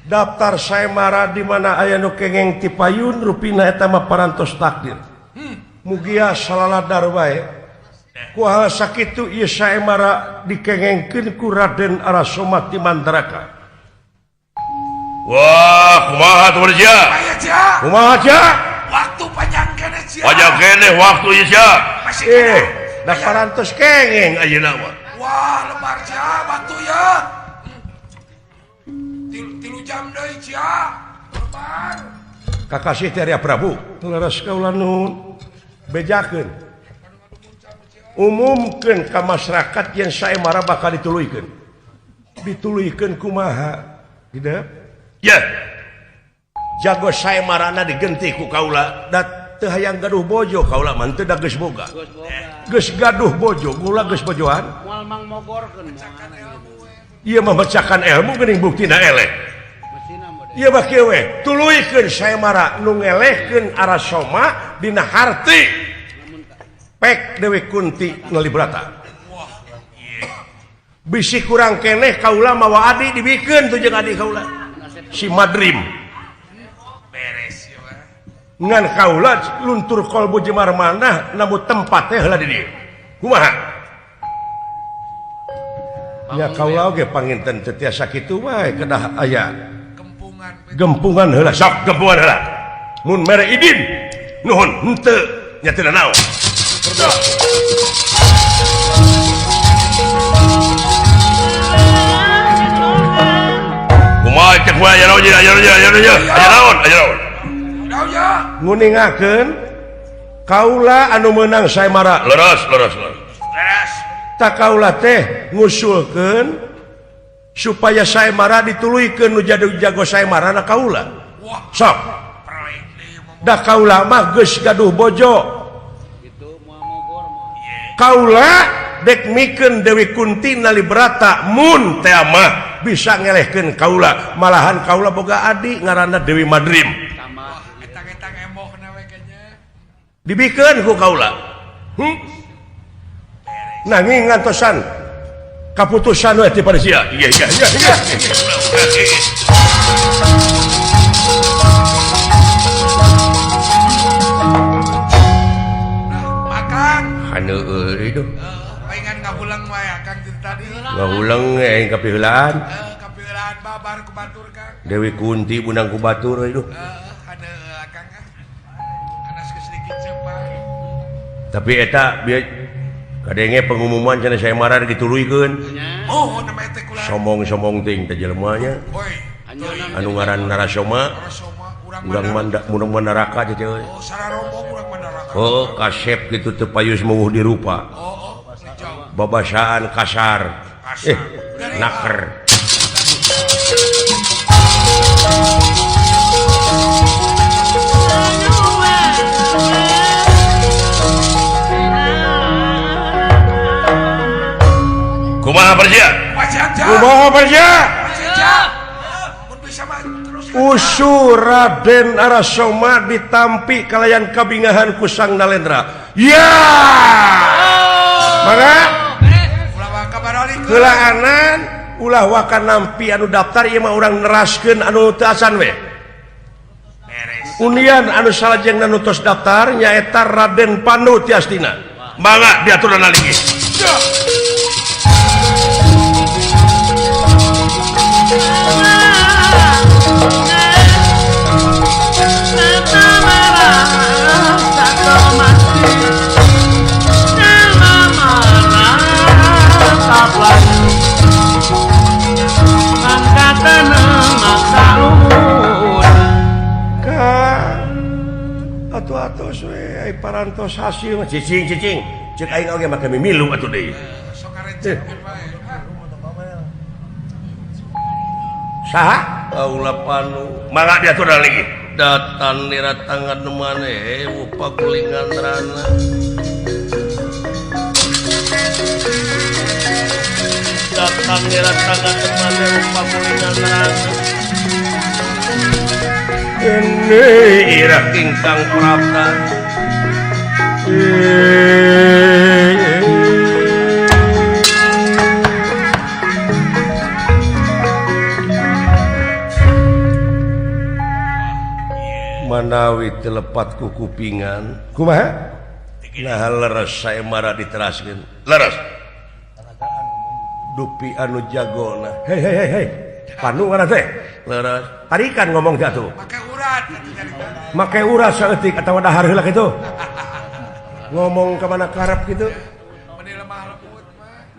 daftar saemara di mana aya nu kengeng ti payun rupina eta mah parantos takdir. Mugia salaladar wae. Ku hal sakitu ieu saemara dikengengkeun ku Raden Arasoma ti Mandaraka. Wah, kumaha tuh sia? Kumaha sia? Waktu panjang keneh sia. Panjang keneh waktu ieu sia. Da parantos kengeng ayeuna mah. Wah, lebar sia waktu ya. 3 jam deui sia. Lebar. Kakasih teh Arya Prabu. Leres kaula nuhun. Bejakeun. Umumkeun ka masyarakat yen saemara bakal dituluykeun. Dituluykeun kumaha? Tidak? Ya. Jago saemarana digenti ku kaula da teu hayang gaduh bojo kaula mah teu da geus boga. Geus gaduh bojo, gula geus bojoan. Moal mangmogorkeun. Ieu mah mecakan ilmu geuning buktina eleh. Ieu mah kieu we, tuluykeun saemara nu ngelehkeun Arasoma dina harti. Pek Dewi Kunti Nalibrata. Bisi kurang keneh kaula mawa adi dibikeun tuh jeung adi kaula. Si Madrim. Beres ya. Ngan kaula luntur kolbu jemar manah namun tempat teh heula di dieu. Kumaha? Nya kaula oge panginten teu tiasa kitu wae kedah aya gempungan. Gempungan heula sok gempungan heula. Mun mere idin nuhun henteu nya teu naon. Kumaha cek wae aya naon aya naon aya naon aya naon aya naon. Nguningakeun kaula anu meunang saemara. Leres leres leres. Leres. Tak kaula teh ngusulkeun Supaya saya marah dituluykeun nu jago saya marah na kaula. Sok. Da kaula mah geus gaduh bojo. Kaula dek mikeun Dewi Kunti Nalibrata mun teh mah bisa ngelehkeun kaula, malahan kaula boga adi ngaranna Dewi Madrim. Dibikeun ku kaula. Nanging ngantosan kaputusan we ti sia. Iya iya iya iya. Makan. Haneueul itu. Paingan ngahulang wae Akang ti tadi. Ngahulang aing kapiheulaan. Kapiheulaan babar ku batur Kang. Dewi Kunti bunang ku batur itu. Haneueul Akang ah. Anas geus sedikit cepat. Tapi eta bieu kadenge pengumuman cenah saya marah dituluykeun. Oh, namanya teh kula. Sombong-sombong ting teh jelema nya. Anu ngaran Narasoma. Urang manda urang Mandaraka teh euy. Oh, sararombong urang Mandaraka. Oh, kasep kitu teu payus meuh dirupa. Oh, babasaan kasar. Naker. Kumaha Persia? Kumaha Persia? Usu Raden Arasoma ditampi kalayan kabingahan ku Sang Nalendra. Ya! Mangga? Heulaanan ulah waka nampi anu daftar ieu mah urang neraskeun anu teu acan we. Unian anu salajengna nu tos daftar nyaeta Raden Pandu Tiastina. Mangga diaturna lagi. Atuh-atuh we ai parantos hasil cicing cicing cek aing oge make mimilu atuh deui. Saha? Kaula Panu. Mangga diatur lagi. Datan niratangan maneh upakulingan rana. Datang niratangan maneh upakulingan rana. Ini irah ingkang prapta. Manawi telepat ku kupingan kumaha nah leres saya marah diteraskeun leres dupi anu jagona hei hei hei Panu ngaran teh leres tarikan ngomong teh atuh make urat make urat saeutik atawa dahar heula kitu ngomong ka mana karep kitu meni lemah lembut mah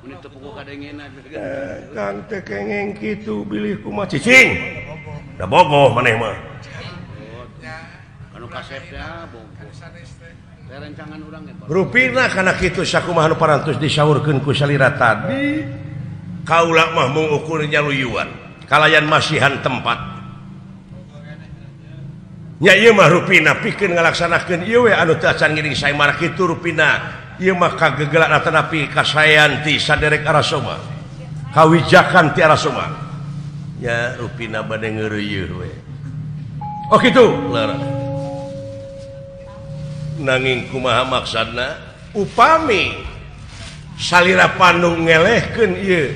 meni teu puguh kadengena Kang teh kengeng kitu bilih kumaha cicing da bogoh maneh mah rupina kana kitu sakumaha nu parantos disaurkeun ku salira tadi kaula mah mung ukur nyaluyuan kalayan masihan tempat nya ieu mah rupina pikeun ngalaksanakeun ieu we anu teu acan ngiring saemara kitu rupina ieu mah kagegelan atanapi kasaean ti saderek Arasoma kawijakan ti Arasoma nya rupina bade ngeureuyeuh we. Oh kitu leres nanging kumaha maksudna upami salira Pandu ngelehkeun ieu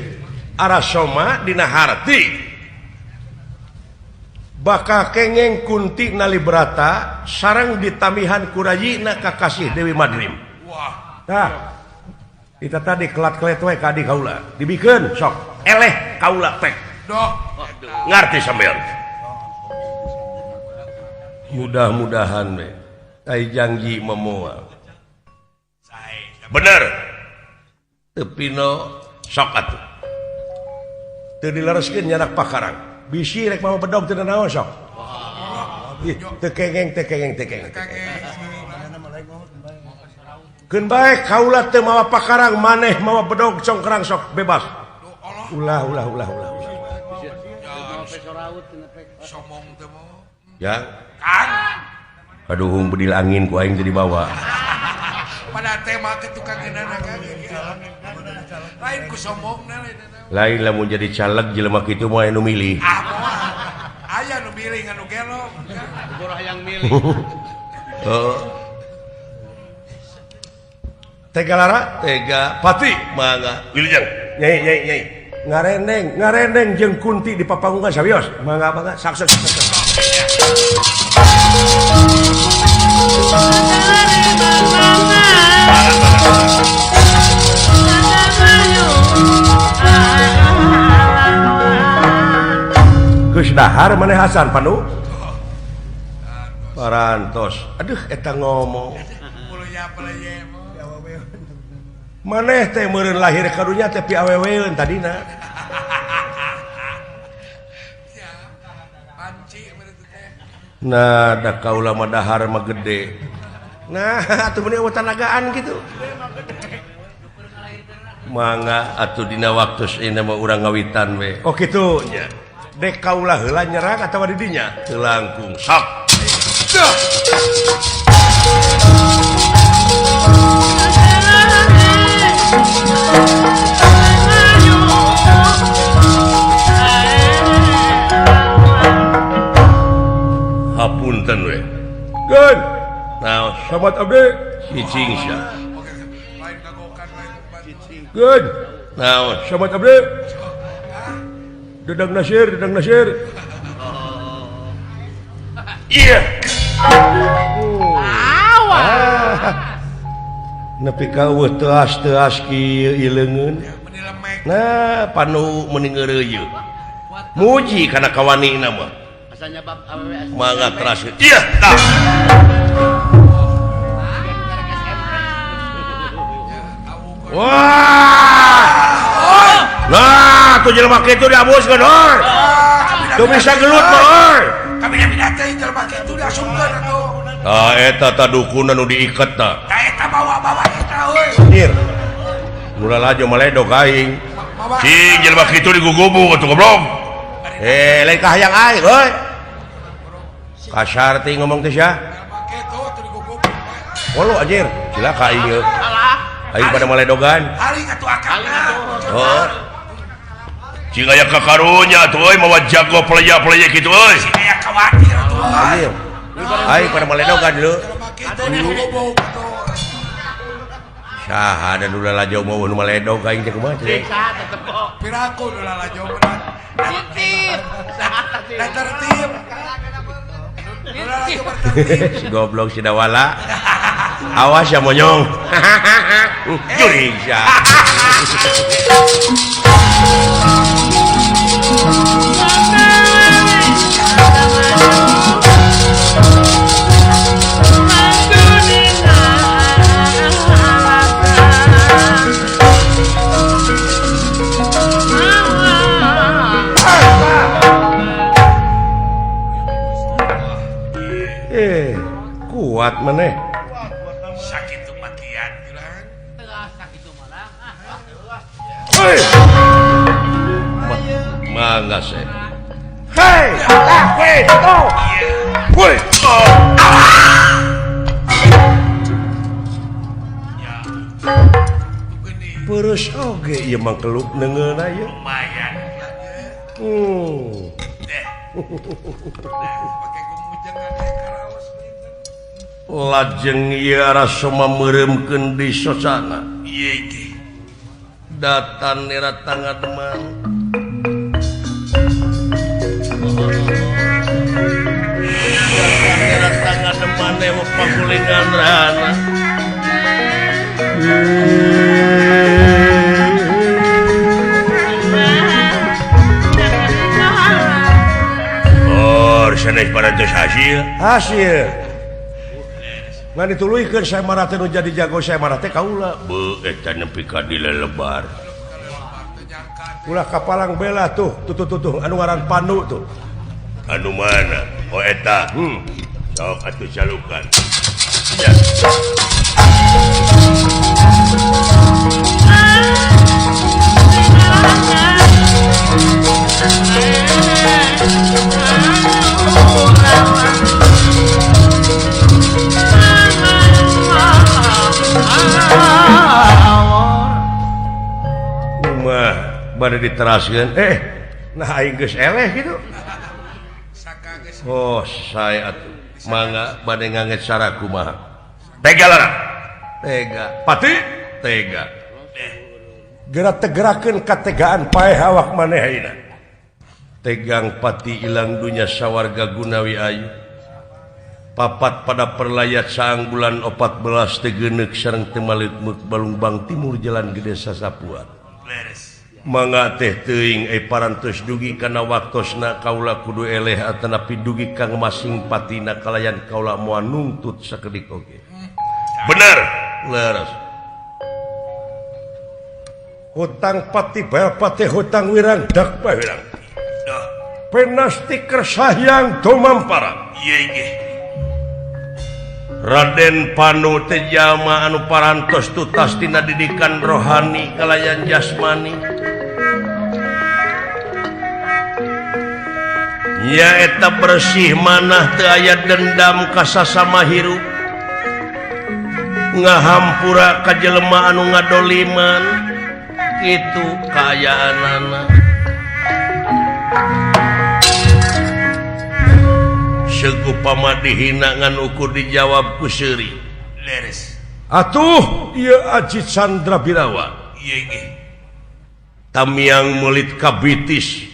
Arasoma dina harti bakal kengeng Kunti Nalibrata sareng ditamihan ku rayina kakasih Dewi Madrim. Wah. Tah kita tadi kelat-kelet we ka adi kaula dibikeun sok eleh kaula pek. Doh. Ngarti sampean. Mudah-mudahan we ai janji memoal. Bener. Teu pino sok atuh. Teu dilereskeun nyanak pakarang. Bisi rek mawa bedog teu naon sok. Ih, teu kengeng teu kengeng teu kengeng. Keun bae kaula teu mawa pakarang maneh mawa bedog congkrang sok bebas. Ulah ulah ulah ulah. Somong teh mah. Ya. Kang. Kaduhung bedil angin ku aing teh dibawa. Pada tema ke tukang geunana kan. Lain ku sombongna lain. Lain lamun jadi caleg jelema kitu mah anu milih. Ah moal. Aya nu milih anu gelo. Urang yang milih. Heeh. Tega Lara, tega Pati, mangga. Wilujeng. Nyai nyai nyai. Ngarendeng, ngarendeng jeung Kunti di papanggungan sawios. Mangga mangga sukses. Geus dahar maneh Hasan Pandu? Parantos. Aduh eta ngomong. Maneh teh meureun lahir ka dunya teh piaweweun tadina. Nah, da kaula mah dahar mah gede. Nah, atuh meuni eueuh tanagaan kitu. Mangga atuh dina waktu ieu mah urang ngawitan we. Oh kitu nya. Dek kaula heula nyerang atawa di dinya? Teu langkung sok. Hapunten we. Geun. Naon sobat abdi? Cicing sia. Geun. Naon sobat abdi? Dedang Nasir, Dedang Nasir. Iya. Awas. Nepi ka eueuh teas-teas kieu ieu leungeun. Nah, panu meuni ngeureuyeuh. Muji kana kawanina mah. Mangga teras. Iya, tah. Wah. Nah, tuh jelema kitu diabuskeun hor. Teu bisa gelut mah hor. Kabina-bina teh jelema kitu diasupkeun atuh. Tah eta ta dukun anu diiket tah. Tah eta bawa-bawa eta euy. Anjir. Nu lalajo maledog aing. Cing jelema kitu digugubung atuh goblok. Eh, lain kahayang aing euy. Kasar teh ngomong teh sia. Walu anjir, cilaka aing ieu. Aing pada maledogan. Haling atuh akangna. Oh. Cing aya kakarunya atuh euy mawa jago playa-playa kitu euy. Cing aya khawatir atuh. Anjir. Aing pada maledogan leu. Saha da nu lalajo mau nu maledog aing teh kumaha teh? Piraku nu lalajo berat. Titip. Da tertib. Si goblok si Dawala. Awas ya monyong. Jurig sia. Kuat maneh. Sakitu makian urang. Sakitu malah. Hei. Mangga se. Hei, ah, weh, oh. Weh, oh. Ya. Peureuh oge ieu mah kelup neungeunna ieu. Lumayan. Deh. Pake gumujeng ade karaos. Lajeng ieu arasoma meureumkeun di sosana. Ieu teh. Datan nera tangademan. Nera tangademan ewa pagulingan rahana. Oh, sanes parantos hasil. Hasil. Ngan dituluykeun saya marah teh nu jadi jago saya marah teh kaula. Beuh eta nepi ka dilelebar. Ulah kapalang bela tuh, tuh tuh tuh, tuh. Anu ngaran Pandu tuh. Anu mana? Oh eta. Sok atuh calukan. Ya. Mah bade diteraskeun nah aing geus eleh gitu. Oh saya atuh mangga bade nganget cara kumaha. Tega lara. Tega. Pati tega. Geura tegerakeun kategaan paeh awak maneh ayeuna. Tegang pati ilang dunya sawarga gunawi ayu. Papat pada perlayat saang bulan 14 teu sareng teu maleuk Balungbang Timur Jalan Gede Sasapuan. Mangga teh teuing parantos dugi kana waktosna kaula kudu eleh atanapi dugi kang masing patina kalayan kaula moal nungtut sakedik oge. Bener. Leres. Hutang pati bayar pati hutang wirang dak bae wirang. Penasti kersahyang tumampara. Ieu inggih. Raden Panu teh jalma anu parantos tutas tina didikan rohani kalayan jasmani. Nyaeta bersih manah teu aya dendam ka sasama hirup. Ngahampura ka jelema anu ngadoliman kitu kaayaanana. Segupama dihina ngan ukur dijawab ku seuri. Leres. Atuh ieu Aji Chandra Birawa. Ieu inggih. Tamiang meulit kabitis.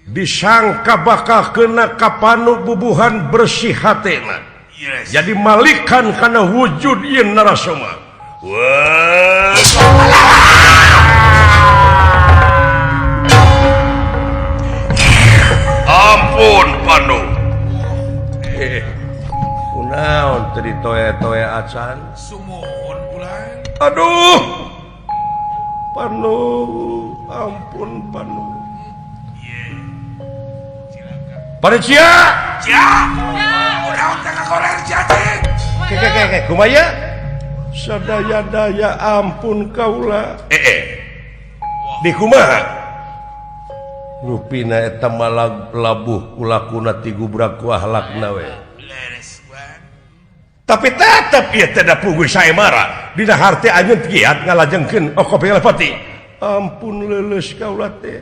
Disangka bakal kena kapanu bubuhan bersih hatena. Yes. Jadi malikan kana wujud ieu narasoma. Wah. Ampun Panu. Kunaon teu ditoe-toe acan? Sumuhun bulan. Aduh. Panu, ampun Panu. Parecia. Cia. Kunaon teh kakoler cia cing. Ke kumaya? Sadaya-daya ampun kaula. Di kumaha? Rupina eta malah labuh kulakuna ti gubrak ku ahlakna we. Tapi tetep ieu teh da puguh sae mara. Dina harte anjeun kiat ngalajengkeun oko pati. Ampun leuleus kaula teh.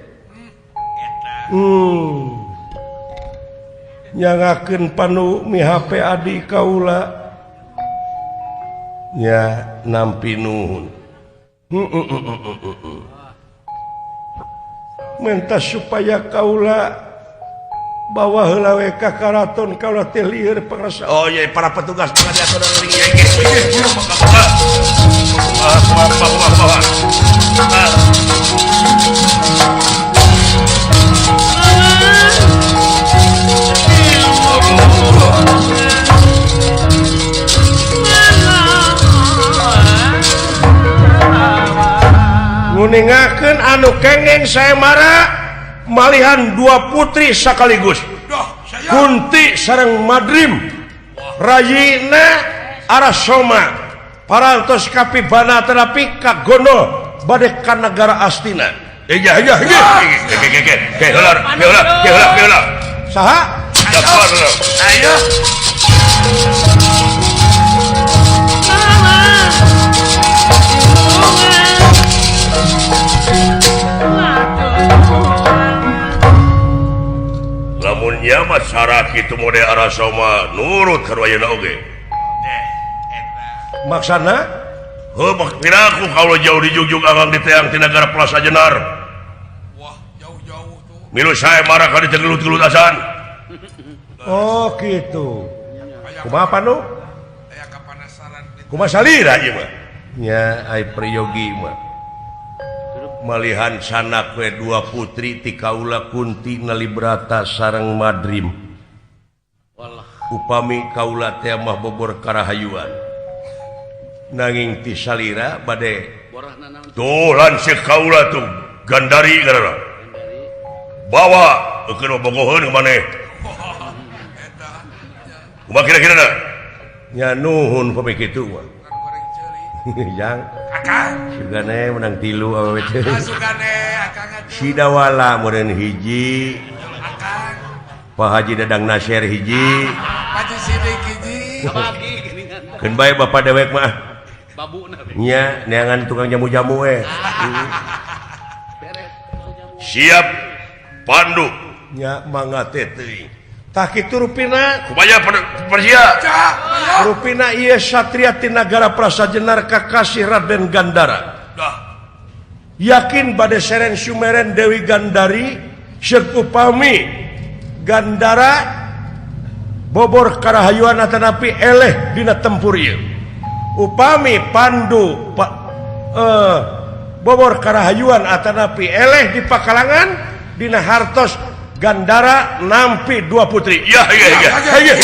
Nyangakeun panu mihape adi kaula. Nya nampi nuhun. Minta supaya kaula bawa heula we ka karaton kaula teh lieur pangrasa. Oh iya para petugas pengadilan nguningakeun anu kengeng saya mara malihan dua putri sekaligus. Kunti sareng Madrim rayina Arasoma parantos kapibana terapi kagono bade ka nagara Astina. Iya iya iya. Ke heula heula heula heula. Saha? Ayo. Lamun nya mah syarat kitu mode Arasoma nurut ka ayeuna oge. Maksana? Heuh piraku kalau jauh dijugjug akang di teang ti nagara Plaza Jenar. Wah, jauh-jauh tuh. Milu sae marah ka ditegelut-gelut asan. Oh, gitu. Kumaha Panu? Aya kapanasaran. Kumaha salira ieu mah? Nya ai priyogi mah. Malihan sanak we dua putri ti kaula Kunti Nalibrata sareng Madrim. Wallah. Upami kaula teh mah bobor karahayuan. Nanging ti salira bade tuh lanceuk kaula tuh Gandari ngaranna. Bawa eukeun bogoheun ka maneh. Kumaha kira-kira? Nya nuhun pami kitu mah. Jang. Akang. Sugane menang tilu awewe teh. Sugane akang Sidawala meureun hiji Pak Haji Dadang Nasir hiji Haji Sidik hiji keun bae bapak dewek mah nya neangan tukang jamu-jamu we siap Pandu nya mangga teh teuing tah kitu rupina kumaha Persia rupina ieu satria ti nagara Prasajenar kakasih Raden Gandara yakin bade seren sumeren Dewi Gandari seuk upami Gandara bobor karahayuan atanapi eleh dina tempur ieu upami Pandu bobor karahayuan atanapi eleh di pakalangan dina hartos Gandara nampi dua putri. Ya ya ya. Ya.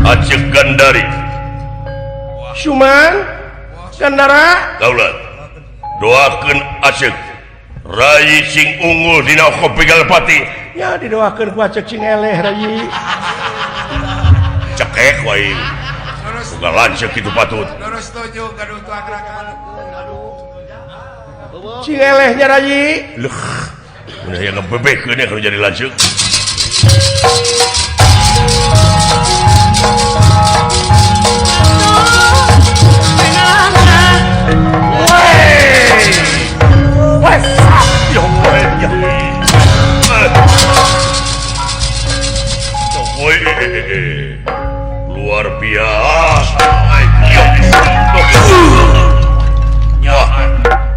Acek Gandari. Suman Gandara daulat. Doakeun Acek Rai sing unggul dina Kopi Galpati. Ya didoakeun ku Acek sing eleh Rai. Cekek wae. Boga lanceuk kitu patut. Lurus setuju gaduh tuang rakan. Sing elehnya Rai. Leuh. Mun aya ngebebekeun kalau jadi lanceuk. Luar biasa.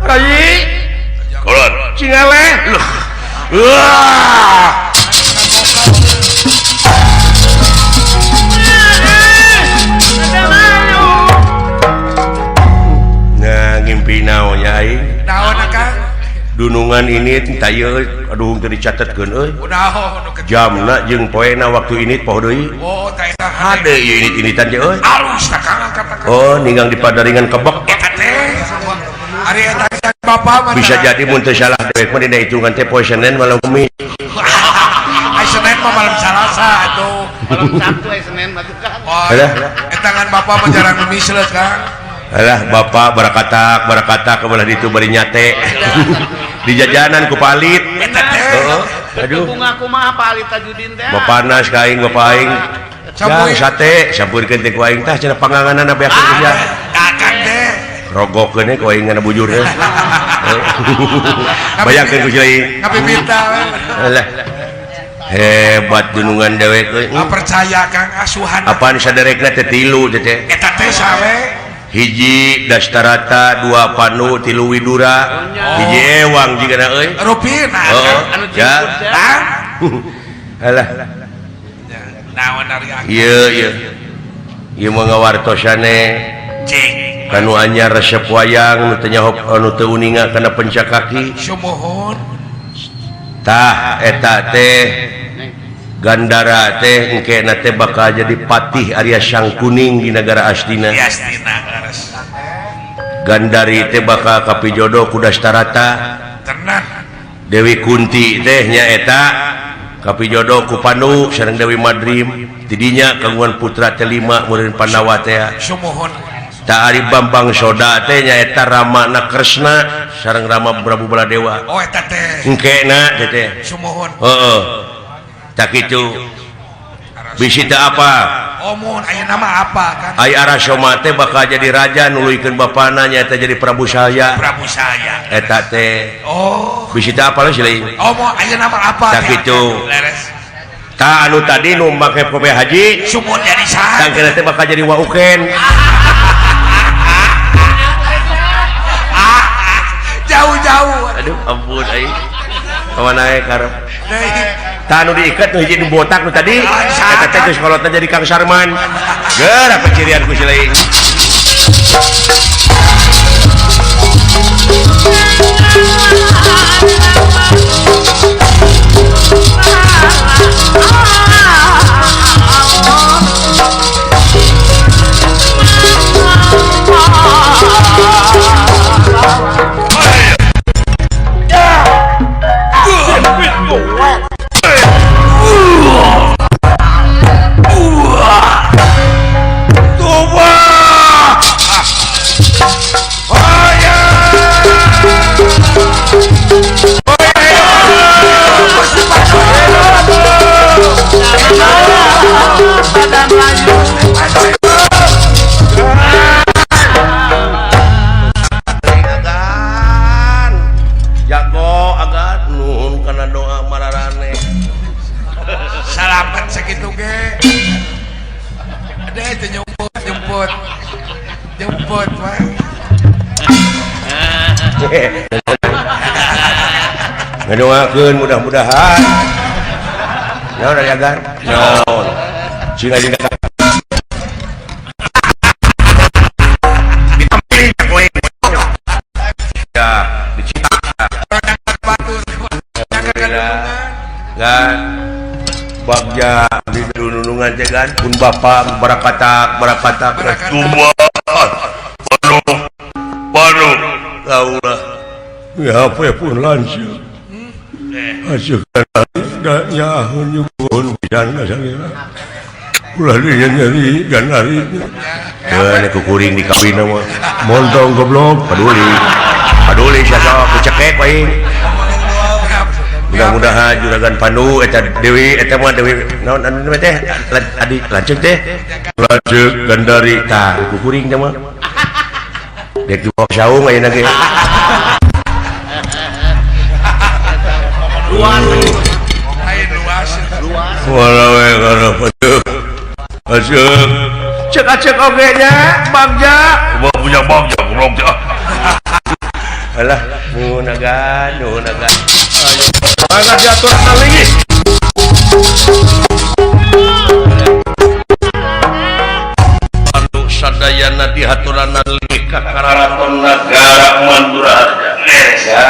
Rai. Kolon. Cing eleh. Nah, ngimpi naon nya aing? Naon Kang? Dunungan ini tah ieu aduh teu dicatetkeun euy. Jamna jeung poena waktu ini poho deui. Oh, tah eta hade ieu init-initan teh euy. Alus tah Kang katakan. Oh, ninggang di padaringan kebek. Eta teh. Ari eta bapak mah bisa jadi mun teu salah dewek mah dina hitungan teh poe Senin malam Kamis. Ai Senin mah malam Salasa atuh. Malam Sabtu ai Senin mah tuh Kang. Oh, eta ngan bapak mah jarang misleut Kang. Alah bapak barakatak barakatak kebelah ditu bari nyate. Di jajanan ku palit. Heeh. Aduh. Bunga kumaha Palit Tajudin teh. Bapanas ka aing bapak aing. Jang sate sampurkeun teh ku aing tah cenah panganganana beakeun teh sia. Kakak teh. Rogokeun ku aing ngana bujur teh. Bayangkeun ku si lain. Ngapipita. Alah. Hebat dunungan dewek euy. Percaya Kang asuhan. Apaan saderekna teh tilu teh teh. Eta teh sawe. Hiji Dastarata, dua Panu, tilu Widura, hiji Ewang jigana euy. Rupina anu ya. Alah. Naon ari Ieu ieu. Ieu mah ngawartosane. Cing. Kanu anyar resep wayang nu teu nyaho anu teu uninga kana pencak kaki. Sumuhun. Tah eta teh Gandara teh engkena teh bakal jadi patih Arya Sangkuning di negara Astina. Gandari teh bakal kapijodoh ku Dastarata. Dewi Kunti teh nyaeta kapijodoh ku Pandu sareng Dewi Madrim. Tidinya kagungan putra teh lima meureun Pandawa teh. Ta ari Bambang Soda teh nyaeta Ramana Kresna sareng Rama Prabu Baladewa. Oh eta teh. Engkena teh teh. Sumuhun. Heeh. Tak itu bisi teu apa omun aya nama apa kan ai Arasoma teh bakal jadi raja nuluykeun bapana nyaeta jadi Prabu Salya. Prabu Salya eta teh. Oh bisi teu apa sih lain omo aya nama apa tak kitu tah anu tadi nu make kope haji sumur jadi saha tangkeuna teh bakal jadi wauken. Jauh-jauh aduh ampun aing kawana we karep tah anu diiket nu hiji nu botak nu tadi eta teh geus kolotna jadi Kang Sarman. Geura pecirian ku si lain. Jemput. Jemput wae. Ngadoakeun mudah-mudahan. Naon ari agar? Naon? Cing aja ya, dicipta. Kan bagja di nunungan teh kan pun bapak barakatak barakatak Tuhan panu panu kaulah ya apa pun lanjut ajukan nyahun nyuhun pisan kasalira ulah nyeri ganari heuh kukuring di kawin mah montong goblok peduli peduli sasok kucekek aing. Mudah-mudahan juragan Pandu eta Dewi eta mah Dewi naon anu teh adi lanceuk teh lanceuk Gandari tah kukuring teh mah dek di bawah saung ayeuna ge luas lain luas luas wala we kana pedeuk aseuk cek-cek oge nya bagja mah punya bagja goblok teh. Alah nuhun agan nuhun agan. Mangga diaturkeun lagi. Anu sadayana dihaturanan leuwih ka karaton nagara Mandura Harja.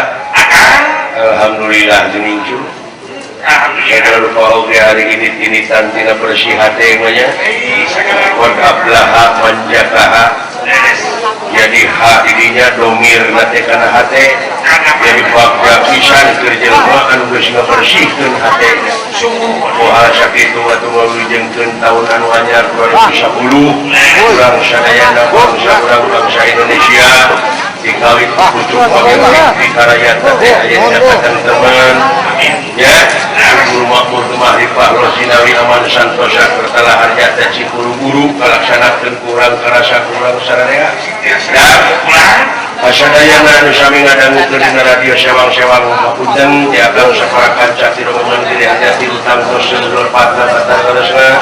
Alhamdulillah geuning cu. Alhamdulillah lupa oge hari ini tinitan tina bersih hate mah nya. Qad aflaha man zakaha. Jadi ha didinya domir na teh kana hate. Jadi bagja pisan keur jelema anu geus ngabersihkeun hatena. Moal sakitu atuh ngawujengkeun taun anu anyar 2010 urang sadayana bangsa urang bangsa Indonesia dikawit pucuk pagawe di karayat teh aya dina katentreman ya guru makmur mahrifah rosinawi aman santosa kertala harja teh cipuru-buru kalaksanakeun kurang karasa kurang sararea dan asadayana anu sami ngadangukeun dina radio sewang-sewang hapunten ti abang sapara kanca ti rombongan diri hati utang tos sedulur patna kataresna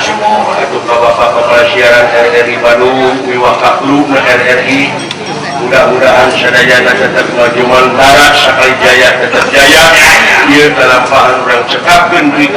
atuh ka bapak kepala siaran RRI Bandung wiwah ka kruna RRI mudah-mudahan sadayana tetep maju mantara sakali jaya tetep jaya ieu kalampahan urang cekapkeun duit.